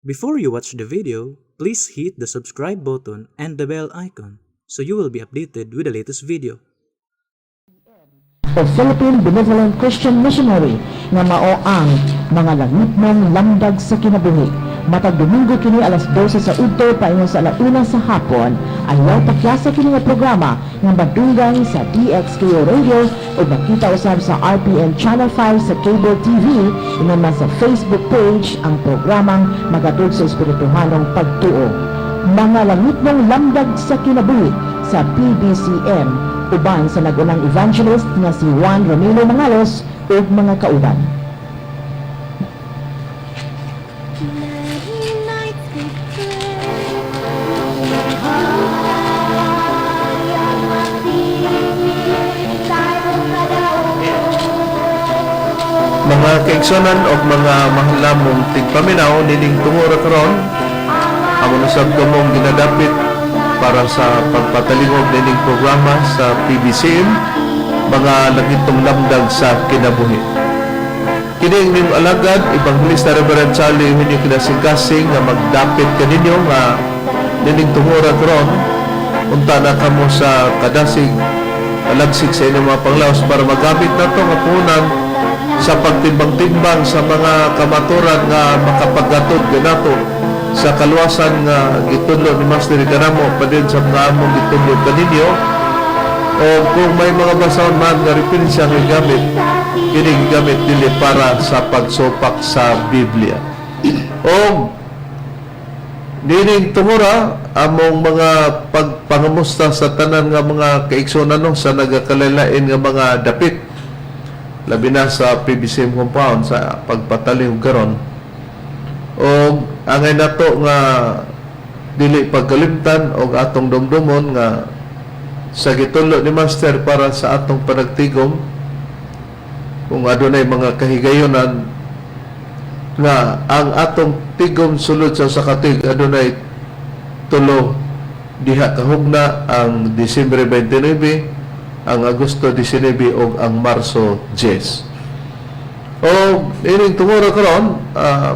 Before you watch the video, please hit the subscribe button and the bell icon so you will be updated with the latest video. O Philippine Benevolent Christian Missionary nga mao ang Mga Langitnong Lamdag sa Kinabuhi. Matag Domingo kini, alas 12 sa udto paingon sa alauna sa hapon. Ayaw pakyasa kini nga programa nga madunggan sa DXKO Radio o makita usab sa RPN Channel 5 sa Cable TV, ingon man sa Facebook page, ang programang magatod sa espirituhanong pagtuo. Mga Langitnong Lamdag sa Kinabuhi sa PBCM, uban sa nag-unang evangelist nga si Juan Romero Mangalos ug mga kauban. Many nights we pray, ang matigil tayo kadaon. Mga kaigsonan og mga mahalamong tigpaminaw, nining tungura karon amo na sab kamong ginadapit para sa pagpatalingog nining programa sa PBCM, Mga Langitong Lamdag sa Kinabuhi. Kini ang inyong alagad, Evangelista Reverend Charlie Eugenio Kinasingkasing, nga magdapit kaninyo nga nining tungura karon. Unta na kamo sa kadasig, alagsig sa inyong mga panglawas para magamit nato nga puhunan sa pagtimbang-timbang sa mga kamaturan nga makapaggatod kanato sa kaluwasan nga gitudlo ni Master kanamo padin sa mga among gitudlo kaninyo. O kung may mga basahon man nga referensya nga gamit, kini gigamit dili para sa pagsupak sa Biblia. O nining tungura, among mga pagpangamusta sa tanan nga mga kaigsunan, no, sa nagakalain nga mga dapit, labi na sa PBCM compound sa pagpatalingog karon. O angay nato nga dili pagkalimtan og atong dumdumon nga sa gitudlo ni Master para sa atong panagtigom, kung adunay mga kahigayonan nga ang atong tigom sulod sa 1 ka tuig adunay tulo diha kahugna: ang Disyembre 29, ang Agosto 19 ug ang Marso 10. O ining tungura karon,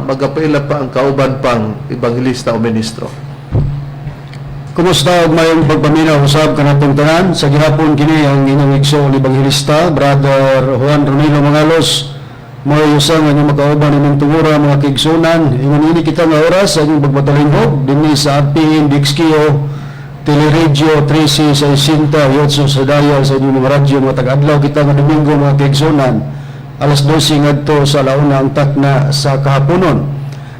magapaila pa ang kauban pang ebanghelista o ministro. Kumusta ug mayong pagpaminaw usab kanatong tanan? Sa gihapon kini ang inyong igsoon ebanghelista, Brother Juan Ronilo Mangalos. Mo'y usa nga inyong makauban inyong tungura, mga kaigsunan. Ingon ini kita nga oras sa inyong pagpatalingog dinhi sa RPN DXKO Teleradyo 1368 sa dial sa inyong mga radyo. Matag adlaw kita nga Domingo, mga kaigsunan, alas 12 ngadto sa alauna ang takna sa kahaponon.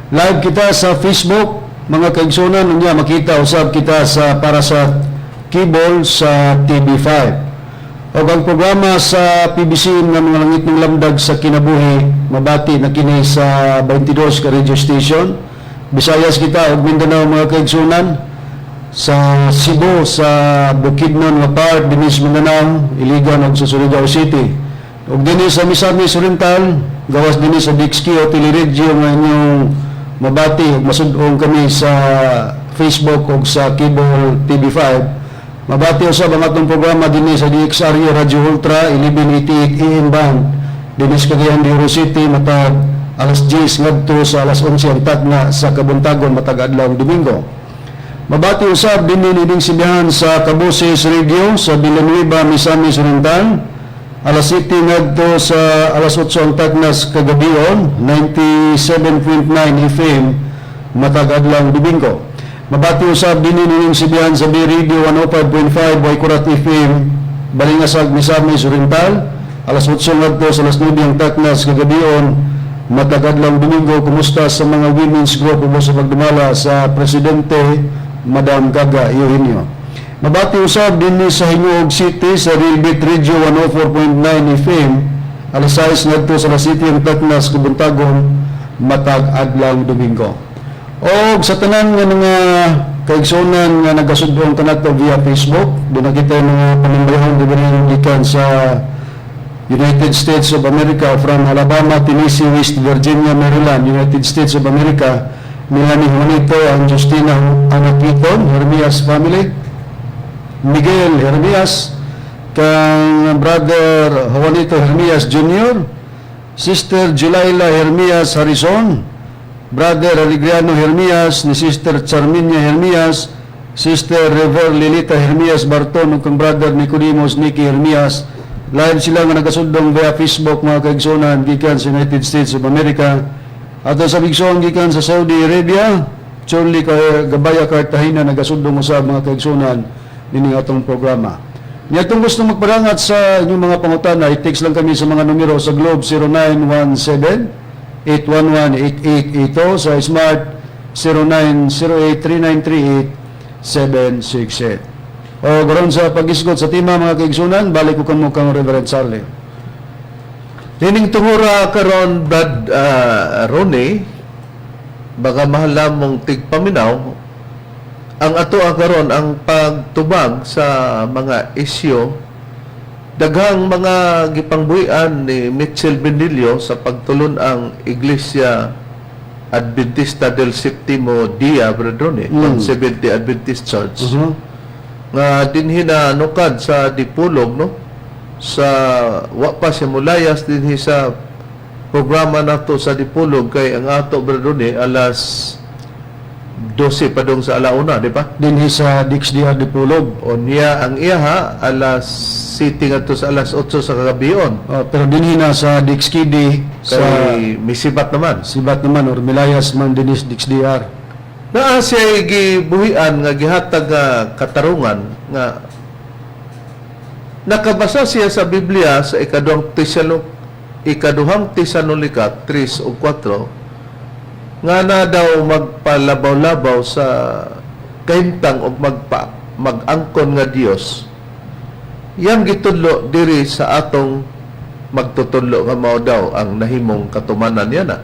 Live kita sa Facebook, mga kaigsunan, unya makita usab kita sa para sa cable sa TV5. Og ang programa sa PBC nga Mga Langitnong Lamdag sa Kinabuhi, mabati na kini sa 22 ka radio station. Visayas kita ug Mindanao, mga kaigsunan, sa Cebu, sa Bukidnon nga part dinhi sa Mindanao, Iligan ug sa Surigao City. Ug dinhi sa Misamis Oriental, gawas dinhi sa DXKO Teleradyo nga inyong mabati ug masud-ong kami sa Facebook ug sa cable TV5. Mabati usab ang atong programa dinhi sa DXRU Radio Ultra 1188 AM band dinhi sa Cagayan de Oro City matag alas 10 ngadto sa alas 11 ang tagna sa kabuntagon matag adlaw Domingo. Mabati usab dinhi nining sibihan sa Kaboses Radio sa Villanueva, Misamis Oriental, alas 7 ngadto sa alas 8 ang tagnas kagabion, 97.9 FM matag adlaw Domingo. Mabati usab dinhi nining sibihan sa B Radio 105.5 Waikurat FM, Balingasag, Misamis Oriental, alas 8 ngadto sa alas 9 ang taknas kagabion matag adlaw Domingo. Kumusta sa mga women's group ubos sa pagdumala sa presidente, Madam Gaga Eugenio. Mabati usab dinhi sa Gingoog City sa Real Beat Radio 104.9 FM, alas 6 ngadto sa alas 7 ang taknas kabuntagon matag adlaw Domingo. Og sa tanan nga mga kaigsunan nga nagasud-ong kanato via Facebook, duna kita mga pamimbayahon diri gikan sa United States of America, from Alabama, Tennessee, West Virginia, Maryland, United States of America, Melanie Juanito and Justina Anaquiton, Hermias family, Miguel Hermias, kang Brother Juanito Hermias Jr., Sister Julaila Hermias Harrison, Brother Alegriano Hermias, ni Sister Charminia Hermias, Sister Rever Lilita Hermias Barton ug kang Brother Nicodemus Nicky Hermias. Live sila nga nagasundong via Facebook, mga kaigsunan, gikan sa United States of America. Ato sa bigsoon gikan sa Saudi Arabia, Charlie Gabaya Cartagena nagasundong usab, mga kaigsunan, nining atong programa. Niya itong gusto magparangat sa inyong mga pangutana, i-text lang kami sa mga numero sa Globe 0917 811-8882, sa Smart 0908-3938-768. O garon sa pag-isgot sa tema, mga kaigsunan, balik ko kamo kang Reverend Charlie. Nining tungura karon, Brad Ronnie, baka mahalamong tigpaminaw, ang ato ang karon ang pagtubag sa mga isyu, daghang mga gipangbuhian ni Mitchell Benilio sa pagtulon ang Iglesia Adventista del Septimo Dia, Brad Ronnie, Seventh-day Adventist Church nga dinhi na nukad sa Dipolog, no, sa wa pa siya mulayas dinhi sa programa nato sa Dipolog, kay ang ato, Brad Ronnie, alas 12 padung sa alauna, di ba? Dinhi sa DXDR Dipolog. O niya ang iyaha alas sitting ato sa alas 8 sa kagabion. Oh, pero dinhi na sa DXKD sa kay misibat naman. Sibat naman or Milayas man dinis DXDR. Naa siya gibuhian nga gihatag nga katarungan nga nakabasa siya sa Biblia sa Ikaduhang Tesalonika 3 o 4 nga na daw magpalabaw-labaw sa kahimtang og mag-angkon nga Dios yang gitudlo diri sa atong magtutudlo nga mao daw ang nahimong katumanan niya na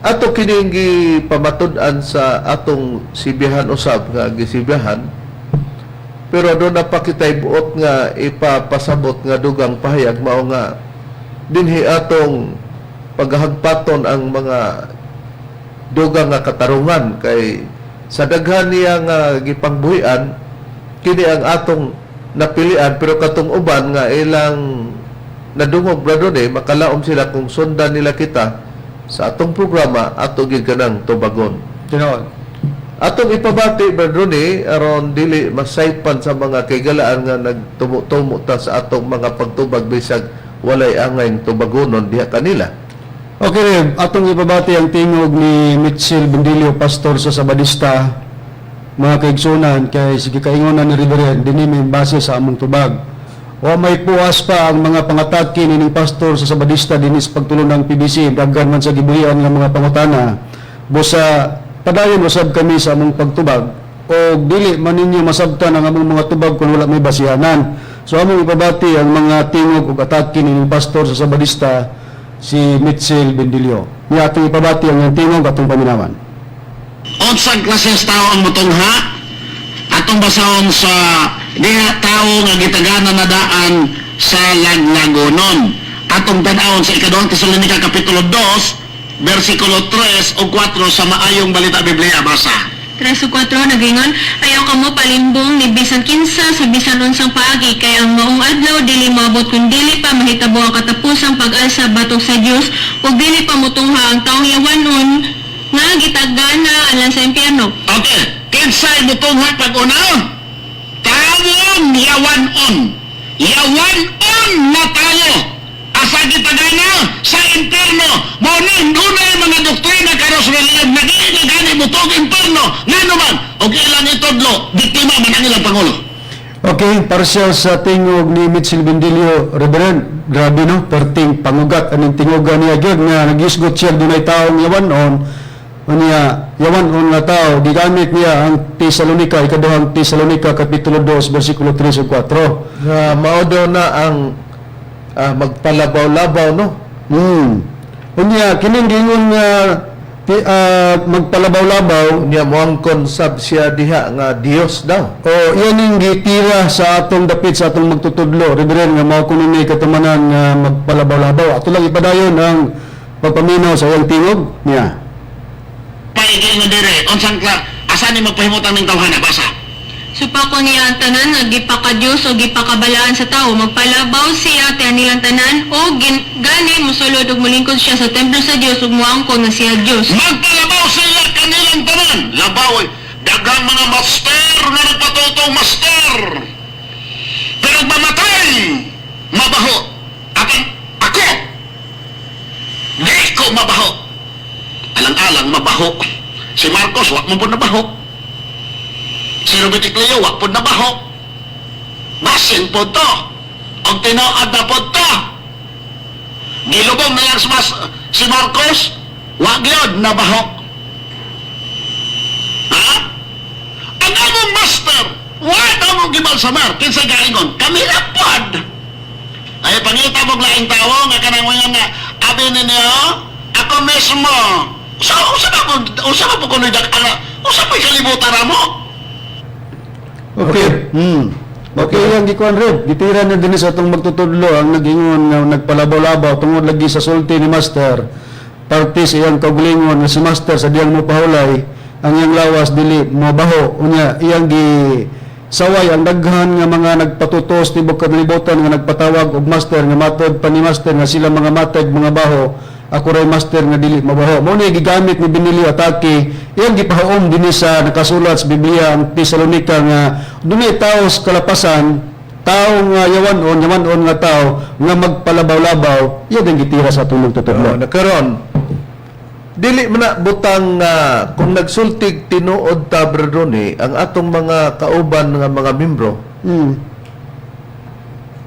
ato kining gipamatud-an sa atong sibihan usab nga gisibihan, pero doon na pa kita'y buot nga ipapasabot nga dugang pahayag, mao nga dinhi atong paghagpaton ang mga dugang nga katarungan, kay sa daghan niya nga gipangbuhian kini ang atong napilian, pero katong uban nga ilang nadungog, Brother, eh, makalaom sila kung sundan nila kita sa atong programa, ato gid kanang tubagon. Tinuod. Atong ipabati, Brother Ronnie, aron dili masaypan sa mga kaigalaan nga nagtumo-tumo ta sa atong mga pagtubag bisag walay angay tubagonon diha kanila. Okay, Rev, atong ipabati ang tingog ni Mitchell Bendilio, pastor sa Sabadista. Mga kaigsunan, kay sige kaingonan ni Reverend, dinhi may base sa among tubag. Wa may puas pa ang mga pangatake nining pastor sa Sabadista dinhi sa pagtulon ng PBC, daghan man sa gibuhian nga mga pangutana. Busa padayon usab kami sa among pagtubag o dili man ninyo masabtan ang among mga tubag kung wala may basihanan. So among ipabati ang mga tingog ug atake nining pastor sa Sabadista, si Mitchell Bendilio. Niya atong ipabati ang iyang tingog, atong paminawan. Unsang klases tao ang mutungha? Atong basahon sa diha tao nga gitagana na daan sa laglagonon. Atong tan-awon sa Ikaduhang Tesalonika kapitulo 2 bersikulo 3 o 4 sa Maayong Balita Biblia, basa. 3 o 4 nagingon, "Ayaw kamo palimbong ni bisan kinsa sa bisan unsang paagi, kay ang maong adlaw dili moabot kun dili pa mahitabo ang katapusang pag-alsa batok sa Dios ug dili pa mutungha ang taong yawanon nga gitagana alang sa impyerno." Okay, kinsay mutungha pag-una? Tawong yawanon. Yawanon na tawo. Asa gitagana? Sa impierno. Mao ni dunay mga doktrina karon sa relihiyon naging gani mutog impierno. Ngano man? Og ilang itudlo, biktima man ang ilang pangulo. Okay, partial sa tingog ni Mitchell Bendilio, Reverend, grabe no, perting pangugat aning tingoga niya gyud nga nagisgot siya dunay taong yawanon, unya yawanon nga tao, gigamit niya ang Tesalonika, Ikaduhang Tesalonika kapitulo 2 bersikulo 3 ug 4. Nga mao daw na ang magpalabaw-labaw, no? Unya kining giingon nga magpalabaw-labaw. Unya moangkon sab siya diha nga Dios daw. O iyan yung gitira sa atong dapit sa atong magtutudlo, Reverend, nga mao kuno ni katumanan nga magpalabaw-labaw. Ato lang ipadayon ang pagpaminaw sa iyang tingog niya. Paigil nga dire, unsang asa ni magpahimutan ning tawhana, basa. Supakon niya ang tanan nga gipakadiyos o gipakabalaan sa tawo. Magpalabaw siya kanilang tanan o gani mosulod ug molingkod siya sa templo sa Dios ug moangkon nga siya Dios. Magpalabaw sila kanilang tanan. Labaw ay daghang mga master nga nagpatutong master. Pero mamatay, mabaho. Apan ako, di ko mabaho. Alang-alang mabaho. Si Marcos, wa mo po nabaho. Si Robert Ecleo, wa po nabaho. Basin po to. Og tinuod na po to. Gilubong na lang si Marcos, wa gyud nabaho. Ha? Ang among master, wa na mo gibalsamar, kinsa gaingon, kami ra pod. Ay pangita mo laing tawo nga kanang mga nga abi ninyo, ako mismo. Sa usa ba po, usa ba po kunoy dak ana, usa pa kalibutan ra mo. Okay. Okay, ang gikuan Reb, gitira na din sa atong magtutudlo ang nag-ingon nga nagpalabaw-labaw tungod lagi sa sulti ni Master. Parte sa iyang kaugalingon nga si Master sa diyang mopahulay, ang iyang lawas dili mabaho, unya iyang gi saway ang daghan nga mga nagpatutos tibok kalibutan nga nagpatawag og master nga matod pa ni master nga sila mga matag mga baho, ako ray master nga dili mabaho. Mao ni gigamit ni Benilio Atake, iyang gipahuom dinhi sa nakasulat sa Biblia ang Tesalonika nga dunay tawo sa kalapasan, tao nga yawan-on, yawan-on nga tao nga magpalabaw-labaw, iya din gitira sa tulong tutudlo. Oh, nakaron dili man na butang nga kung nagsultig tinuod ta, Brother Ronnie, ang atong mga kauban nga mga membro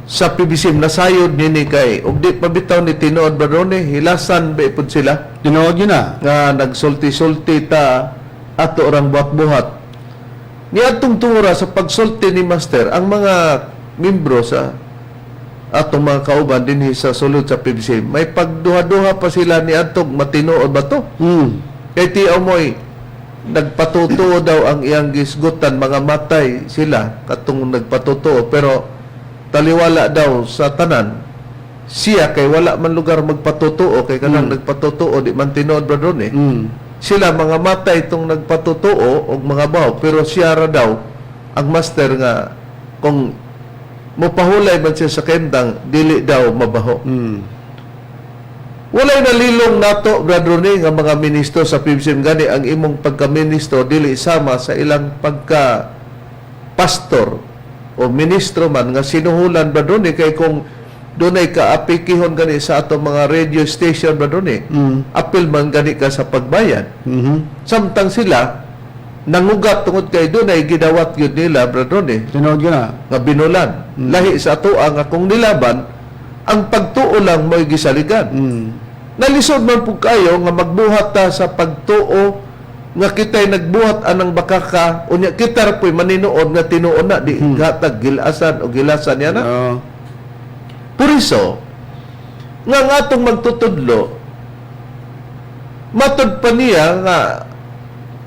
sa PBC nasayod nini kay og di pabitaw ni tinuod, Brother Ronnie, hilasan ba ipod sila Tinuod yun na. nga nagsulti-sulti ta ato orang buhat-buhat ni atong tungura sa pagsulti ni master. Ang mga membro sa atong mga kauban dinhi sa sulod sa PBC, may pagduha-duha pa sila ni atong matinuod ba to kay ti omoy nagpatutuo daw ang iyang gisgutan, mga matay sila katong nagpatutuo, pero taliwala daw sa tanan siya kay wala man lugar magpatutuo kay kanang nagpatutuo di man tinuod, brother eh. Sila mga matay itong nagpatutuo og mga baho, pero siya ra daw ang master nga kung mopahulay man siya sa kendang, dili daw mabaho. Walay nalilong nato, Brother Ronnie, nga mga ministro sa PBCM. Gani ang imong pagka-ministro dili sama sa ilang pagka pastor o ministro man nga sinuhulan, Brother Ronnie, kay kung dunay kaapikihon gani sa atong mga radio station, Brother Ronnie, apil man gani ka sa pagbayad, samtang sila nangugat tungod kay dunay gidawat yun nila, Brother Ronnie, Tinuod yun na. nga binulan, lahi sa atoa nga kung nilaban ang pagtuo lang mo'y gisaligan. Nalisod man pud kayo nga magbuhat ta sa pagtuo nga kita'y nagbuhat anang bakaka, unya kita ra po'y maninuod nga tinuod na di gatag gilasan o gilasan niya na. Oo. Por iso nga ang atong magtutudlo matud pa niya nga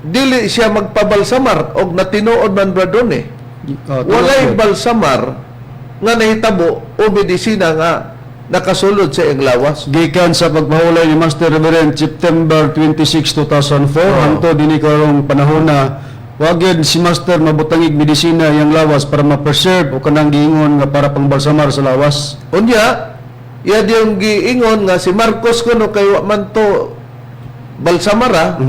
dili siya magpabalsamar og natinuod man, bradon eh. Oh, tinuod Walay yun. balsamar nga nahitabo o medisina nga nakasulod sa iyang lawas. Gikan sa pagpahulay ni Master Reverend September 26, 2004 hangtod dinhi karong panahon na wagid si Master mabutangig medisina iyang lawas para ma-preserve o kanang giingon nga para pangbalsamar sa lawas. Unya, iya diyong giingon nga si Marcos kuno kay wa man to balsamara,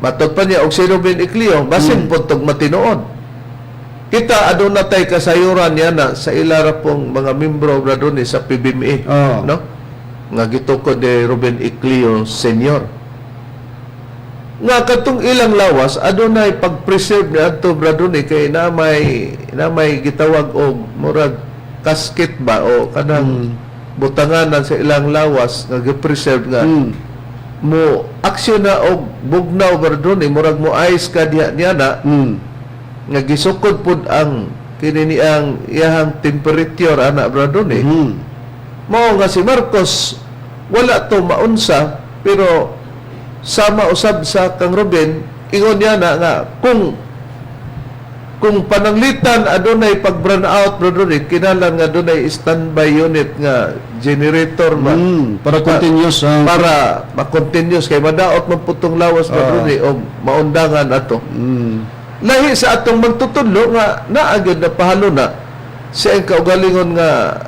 matod pa niya og si Ruben Ecleo, basin mm. tog matinuod. Kita aduna tay kasayuran niya na sa ilara pong mga membro, brother, ni sa PBMA, no? Nga gitukod ni Ruben Ecleo Senior. Nga katong ilang lawas adunay pag-preserve ni adto, brother, ni kay na may gitawag og murag casket ba o kanang butanganan sa ilang lawas nga gi-preserve nga mo aksyon na og bugnaw, brother, ni murag mo ice ka diha niya na nga gisukod pud ang kini ni ang iyahang temperature ana, brother, ni mao nga si Marcos wala to maunsa, pero sama usab sa kang Ruben, ingon niya na nga kung pananglitan adunay pag brown out, brother, eh, kinahanglan nga adunay standby unit nga generator ba Para continuous ang para ma-continuous kay madaot man putong lawas, brother, eh, o maundangan ato. Lahi sa atong magtutudlo nga naa gyud na pahaluna sa iyang kaugalingon nga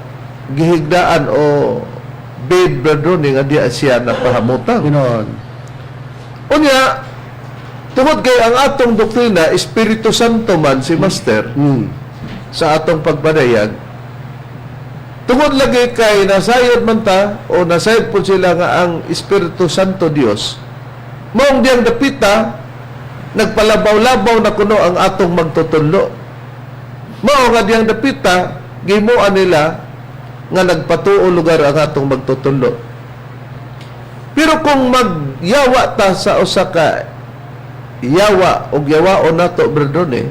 gihigdaan o babe, Brad Ronnie, nga diya siya napahamutang. Tinuod. Unya, tungod kay ang atong doktrina, Espiritu Santo man si Master sa atong pagpadayag, tungod lagi kay nasayod man ta o nasayod po sila nga ang Espiritu Santo Dios, maong diyang dapita nagpalabaw-labaw na kuno ang atong magtutudlo. Mao nga diyang dapita gimuan nila nga nagpatuo lugar ang atong magtutudlo. Pero kung magyawa ta sa usa ka yawa og yawaon nato, Brad Ronnie,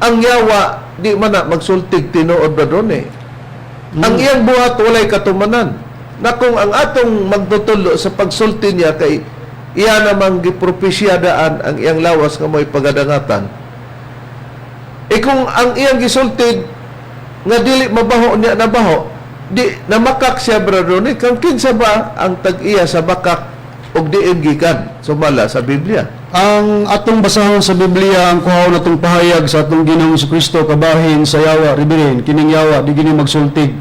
ang yawa di man na magsultig tinuod, Brad Ronnie. Ang iyang buhat walay katumanan. Na kung ang atong magtutudlo sa pagsulti niya kay iya namang gipropesyadaan ang iyang lawas nga mo'y pagadangatan. E kung ang iyang gisultid nga dili mabaho niya nabaho, di namakak siya, Brad Ronnie, kang kinsa ba ang tag-iya sa bakak og diin gikan sumala sa Biblia? Ang atong basahon sa Biblia ang kuhaon natong pahayag sa atong Ginoong Kristo kabahin sa yawa, Reverend, kining yawa di gini magsultig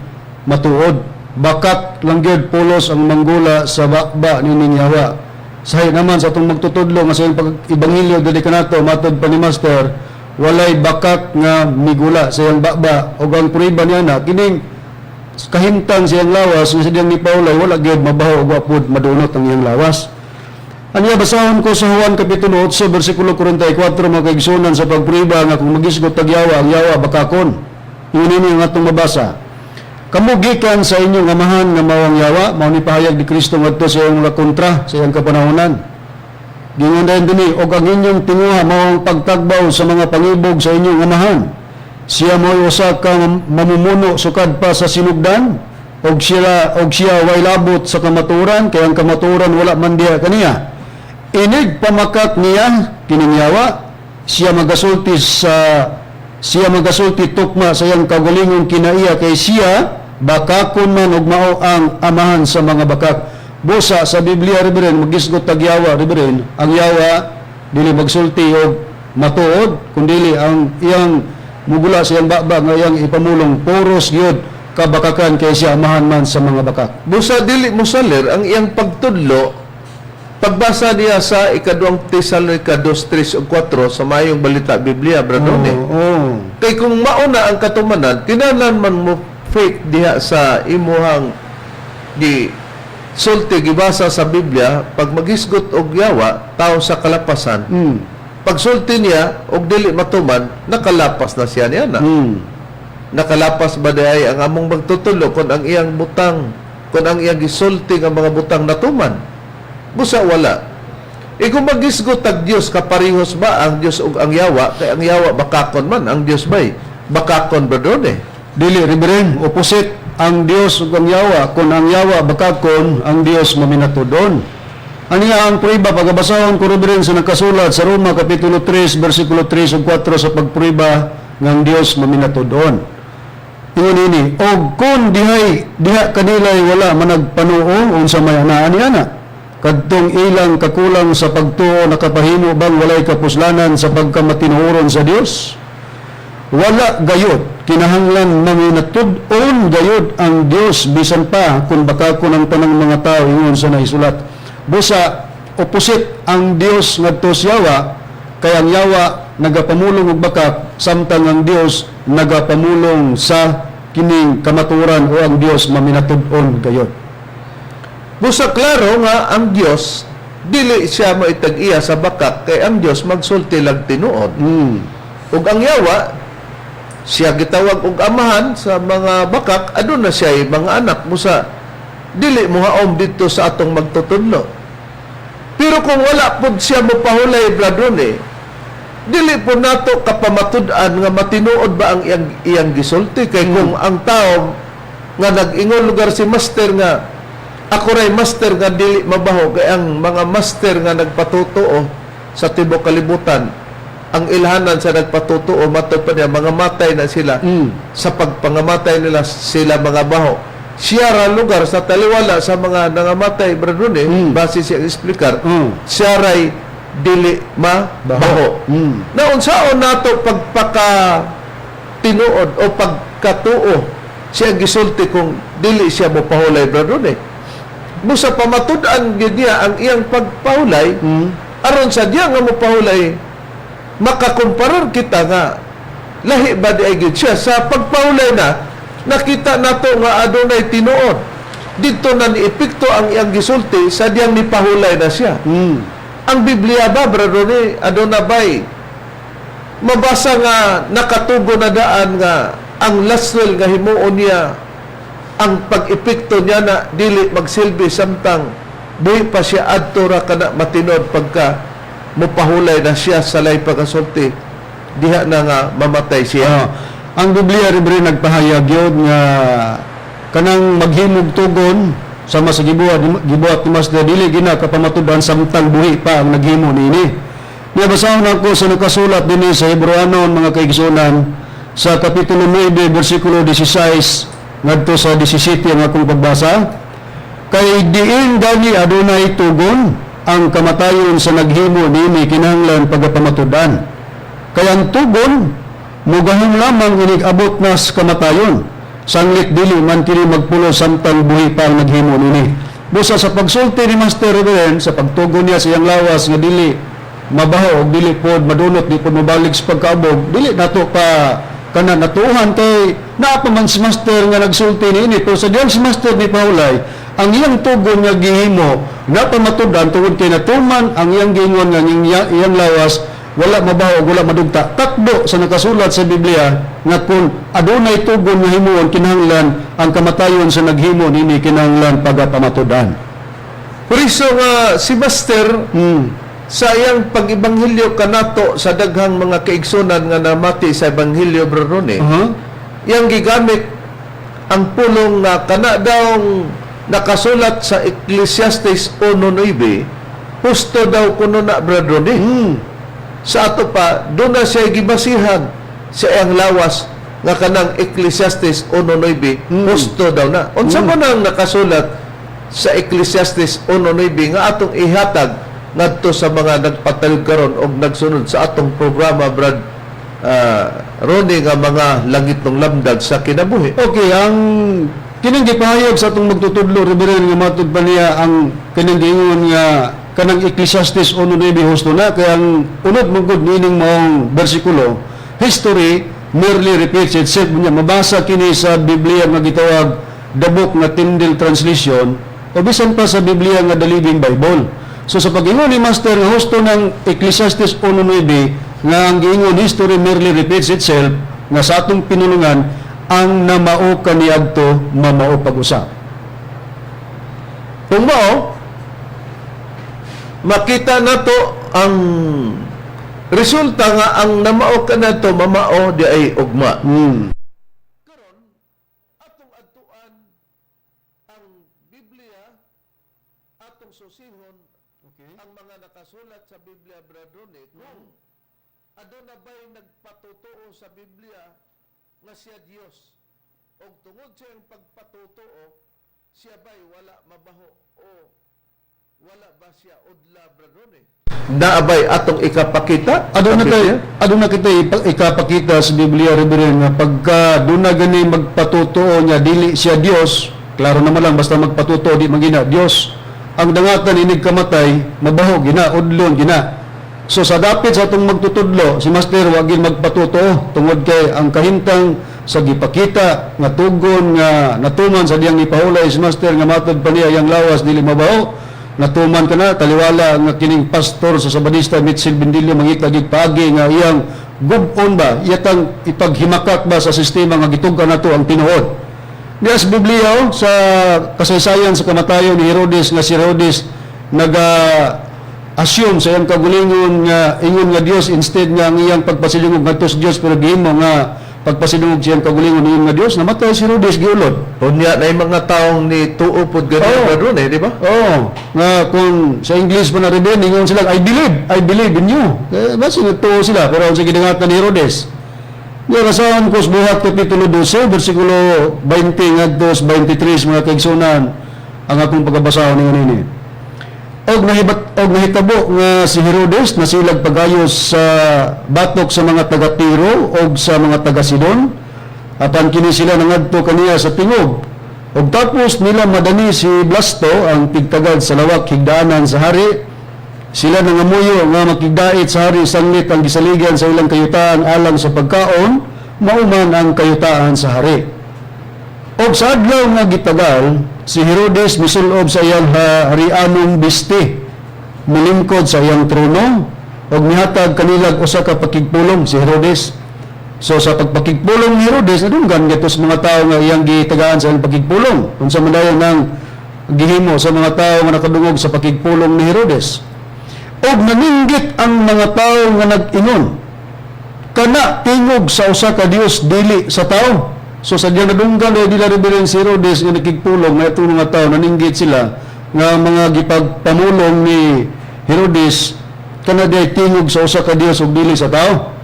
matuod. Bakak lang gyud pulos ang manggula sa bakba nining yawa. Sahi naman sa atong magtutudlo nga sa iyang pag-ebanghelyo dili kanato matod pa ni Master, walay bakak nga migula sa iyang bakba ug ang prueba niya na kining kahimtang sa iyang lawas nga sa diyang ni Paulay wala gyud mabaho ug wa pud madunot ang iyang lawas. Anya basahon ko sa Juan Kapitulo 8, versikulo 44, mga kaigsunan, sa pagpriba nga kung magisgot tag yawa, ang yawa bakakon. Yun ini ang atong mabasa. Kamo gikan sa inyong amahan nga mao ang yawa, mao ni pahayag ni Kristo ngadto sa iyang mga kontra sa iyang kapanahonan. Gingon dayon dinhi, og ang inyong tinguha mao ang pagtagbaw sa mga pangibog sa inyong amahan. Siya mo'y usa ka mamumuno sukad pa sa sinugdan, og siya way labot sa kamatuoran kay ang kamatuoran wala man diha kaniya. Inig pamakak niya kining yawa, siya magasulti tukma sa iyang kaugalingong kinaiya kay siya bakakon man ug mao ang amahan sa mga bakak. Busa sa Biblia, Reverend, magisgot tag yawa, Reverend, ang yawa dili magsulti og matuod kundili ang iyang mugula sa iyang baba nga iyang ipamulong puros gyud kabakakan kay siya amahan man sa mga bakak. Busa dili mosalir ang iyang pagtudlo pagbasa niya sa ikaduhang Tesalonica 2, 3 ug 4 sa Maayong Balita Biblia, Brad Ronnie. Kay kung mauna ang katumanan, kinahanglan man mo fake diha sa imuhang di sulti gibasa sa Biblia pag magisgot og yawa tao sa kalapasan. Pagsulti niya og dili matuman, nakalapas na siya niya na. Nakalapas ba diay ang among magtutudlo kung ang iyang butang, kung ang iyang gisulti nga mga butang natuman? Busa wala. E kung magisgot tag Dios, kaparihos ba ang Dios ug ang yawa? Kay ang yawa bakakon man, ang Dios bay bakakon, Brad Ronnie? Dili, Reverend, opposite ang Dios ug ang yawa. Kung ang yawa bakakon, ang Dios maminatudon. Aniya ang prueba pagabasahon ko, Reverend, sa nakasulat sa Roma Kapitulo 3 versikulo 3 ug 4 sa pagprueba ng Dios maminatudon. Ingon ini, og kung dihay diha kanilay wala managpanuo, unsa may anaa ni ana? Kadtong ilang kakulang sa pagtuo nakapahimo bang walay kapuslanan sa pagkamatinuoron sa Dios? Wala gayod, kinahanglan manginatud-on gayod ang Dios bisan pa kung bakakon ang tanang mga tao ingon sa naisulat. Busa opposite ang Dios ngadto sa yawa kay ang yawa nagapamulong og bakak samtang ang Dios nagapamulong sa kining kamatuoran o ang Dios maminatud-on gayod. Busa klaro nga ang Dios dili siya maitag-iya sa bakak kay ang Dios magsulti lang tinuod. Ug ang yawa siya gitawag og amahan sa mga bakak, aduna siya mga anak, busa dili mohaom didto sa atong magtutudlo. Pero kung wala pud siya mopahulay, Brad Ronnie, dili po nato kapamatud-an nga matinuod ba ang iyang gisulti kay kung ang tao nga nag-ingon lugar si master nga ako ray master nga dili mabaho, kay ang mga master nga nagpatotoo sa tibok kalibutan, ang ilhanan sa nagpatotoo matod pa niya mga matay na sila. Sa pagpangamatay nila sila mga baho, siya ra lugar sa taliwala sa mga nangamatay, Brad Ronnie, base siya eksplikar, siya ray dili mabaho. Naunsaon nato pagpaka tinuod o pagkatuo siya gisulti kung dili siya mopahulay, brother eh? Busa pamatud-an gyud niya ang iyang pagpahulay aron sa diya nga mopahulay, makakumparar kita nga lahi ba di ay gyud siya sa pagpahulay na nakita nato nga adunay tinuod didto na niepekto ang iyang gisulti sa diyang nipahulay na siya. Ang Biblia ba, brother ni, aduna bay mabasa nga nakatugo na daan nga ang last will nga himuon niya, ang pag-epekto niya na dili magsilbi samtang buhi pa siya, adto ra kana matinod pagka mopahulay na siya sa lay pagkasulti diha na nga mamatay siya? Ah, ang Biblia rin nagpahayag yun nga kanang maghimog tugon sama sa gibuhat ni Master, dili gina kapamatudan samtang buhi pa ang naghimo niini. Niya, basahon ako sa nakasulat dinhi sa Hebreoanon, mga kaigsunan, sa kapitulo 9 bersikulo 16 ngadto sa 17 ang akong pagbasa. Kay diin gani adunay tugon, ang kamatayon sa naghimo niini kinahanglan pagapamatudan. Kay ang tugon mugahom lamang inig abot na sa kamatayon. Sanglit dili man kini magpulo samtang buhi pa ang naghimo nini. Busa sa pagsulti ni Master Reverend sa pagtugon niya sa iyang lawas nga dili mabaho og dili pod madunot, di pod mobalik sa pagkaabog, dili nato pa kana natuhan kay naa pa man si Master nga nagsulti niini. Pero sa diyang si Master ni pahulay, ang iyang tugon nga gihimo napamatudan tungod kay natuman ang iyang giingon nga ang iyang lawas wala mabaho ug wala madugta, takdo sa nakasulat sa Biblia nga kung adunay tugon nga himuon, kinahanglan ang kamatayon sa naghimo nini kinahanglan pagapamatudan. Puriso nga si Master sa iyang pag-ebanghelyo kanato sa daghang mga kaigsunan nga namati sa ebanghelyo, Bro Ronnie, iyang gigamit ang pulong nga kana daw nakasulat sa Ecclesiastes 1:9, husto daw kuno na, Brother Ronnie. Sa ato pa, doon na siya gibasihan sa iyang lawas nga kanang Ecclesiastes 1:9 husto daw na. Unsa man ang nakasulat sa Ecclesiastes 1:9 nga atong ihatag ngadto sa mga nagpatalog karon og nagsunod sa atong programa, Brad Ronnie, nga mga langitnong lamdag sa kinabuhi? Okay, ang kining gipahayag sa atong magtutudlo, Reverend, nga matud pa niya ang kining giingon nga kanang Ecclesiastes 1:9 husto na, kay ang unod man gud niining maong bersikulo, "History merely repeats itself." Niya mabasa kini sa Biblia nga gitawag The Book nga Tyndale Translation o bisan pa sa Biblia nga The Living Bible. So sa pag-ingon ni Master nga husto ng Ecclesiastes 1:9 nga ang giingon "History merely repeats itself," nga sa atong pinulungan, ang namao kaniadto mamao pag-usab. Kung mao, makita nato ang resulta nga ang namao kanato mamao di ay ugma. Karon, atong adtuan ang Biblia, atong susihon ang mga nakasulat sa Biblia, Brad Ronnie, kung aduna ba'y nagpatotoo sa Biblia nga siya Dios og tungod sa iyang pagpatotoo, siya ba'y wala mabaho o wala ba siya udla, Brad Ronnie? Naabay atong ikapakita Aduna sa kay Biblia? Aduna kita ikapakita sa Biblia, Reverend, nga pagka duna gani magpatotoo niya dili siya Dios, klaro naman lang, basta magpatotoo di man gina Dios. Ang dangatan inig kamatay, mabaho gina, udlon gina. So sa dapit sa atong magtutudlo, si Master wa gin magpatotoo tungod kay ang kahimtang sa gipakita nga tugon nga natuman sa diyang nipahulay si Master nga matod pa niya iyang lawas dili mabaho, natuman ka na taliwala nga kining pastor sa Sabadista Mitchell Bendillo mangita gid paagi nga iyang gub-on ba, iyatang ipaghimakak ba sa sistema nga gitugkan nato ang tinuod. Diya sa Biblia, oh, sa kasaysayan sa kamatayon ni Herodes, nga si Herodes naga assume sa iyang kagulingon nga ingon nga Dios instead nga ang iyang pagpasilungog ngadto sa Dios, pero gihimo nga pagpasilungog sa iyang kagulingon ingon nga Dios, namatay si Herodes, giulod. Unya na yung mga taong ni tuo pod gani, Oo. Brad Ronnie, di ba? Oo, nga kung sa English pa na rin, ingon sila, "I believe, I believe in you." Eh, basta nagtuo sila, pero ang sa gidangatan ni Herodes. Di rason ko sa Buhat Kapitulo 12, versikulo 20 ngadto sa 23, mga kaigsunan, ang akong pagkabasahon ninyo nini. Og nahitabo nga si Herodes nasilag pag-ayos sa batok sa mga taga Tiro og sa mga taga Sidon, apan kini sila nangadto kaniya sa tingog. Og tapos nila madani si Blasto, ang tigtagad sa lawak higdaanan sa hari, sila nangamuyo nga makigdait sa hari sanglit ang gisaligan sa ilang kayutaan alang sa pagkaon, mauman ang kayutaan sa hari. Og sa adlaw nga gitagal, si Herodes misulob sa iyang harianong bisti, milingkod sa iyang trono, og mihatag kanilag usa ka pakigpulong si Herodes. So sa pagpakigpulong ni Herodes, nadunggan ngadto sa mga tao nga iyang gitagaan sa iyang pakigpulong. Unsa man dayon ang gihimo sa mga tao nga nakadungog sa pakigpulong ni Herodes? Og naninggit ang mga tao nga nag-ingon, "Kana tingog sa usa ka Dios, dili sa tao." So sa diyang nadunggan ay nila, Reverend, si Herodes nga nakigpulong nga itong mga tao naninggit sila nga mga gipagpamulong ni Herodes kana diay tingog sa usa ka Dios ug dili sa tao.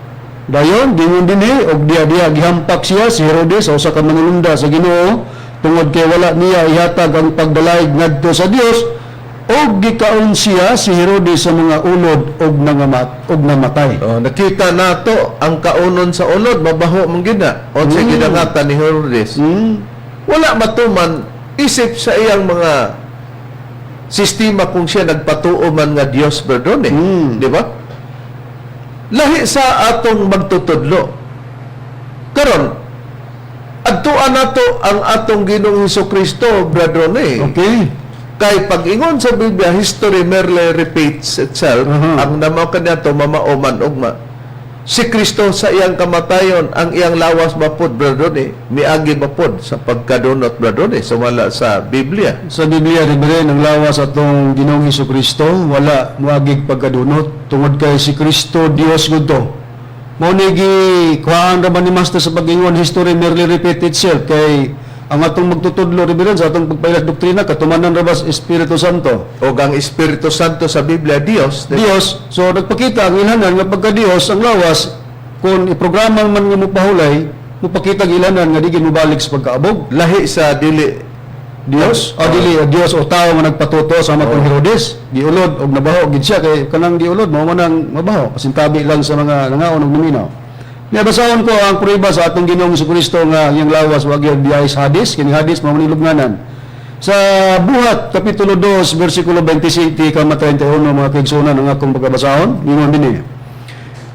Dayon gingon dinhi, og diya diya gihampak siya si Herodes sa usa ka manulunda sa Ginoo tungod kay wala niya ihatag ang pagdalayg ngadto sa Dios, og gikaon siya si Herodes sa mga unod og nangamat og namatay. Oh, nakita nato ang kaunon sa unod, mabaho man gyud na. Unsa gidangatan ni Herodes? Wala matuman isip sa iyang mga sistema kung siya nagpatuo man nga Dios, perdone. Di ba? Lahi sa atong magtutudlo. Karon, adtuan nato ang atong Ginoong Hesus Kristo, Brother. Kay pag-ingon sa Biblia, history merely repeats itself. Ang namaw kaniadto mamao man ugma. Si Kristo sa iyang kamatayon, ang iyang lawas mapod, Brother, miagi mapod sa pagkadunot, Brother, sumala sa Biblia. Sa Biblia, Reverend, ang lawas atong Ginoong Hesus Kristo wala moagig pagkadunot tungod kay si Kristo Dios gud to. Mao ni gikuhaan ra ba ni Master sa pag-ingon history merely repeat itself, kay ang atong magtutudlo, Reverend, sa atong pagpailas doktrina, katumanan ra ba sa Espiritu Santo? O ang Espiritu Santo sa Biblia, Dios, di ba? Dios, so nagpakita ang ilhanan nga pagka Dios ang lawas, kung iprograma man nga mopahulay, mopakita ang ilhanan nga di gid mobalik sa pagkaabog. Lahi sa dili Dios, o dili o Dios o tao nga nagpatuto sama kong Herodes, giulod og nabaho gid siya, kay kanang giulod mao man ang mabaho, pasintabi lang sa mga nangaon og naminaw. Nya basahon ko ang prueba sa atong Ginoong Kristo nga iyang lawas wa gyud biyahe sa Hades, kini Hades mao man lubnganan. Sa Buhat kapitulo 2 bersikulo 27 kama 31, mga kaigsuonan, ang akong pagkabasahon, ingon dinhi.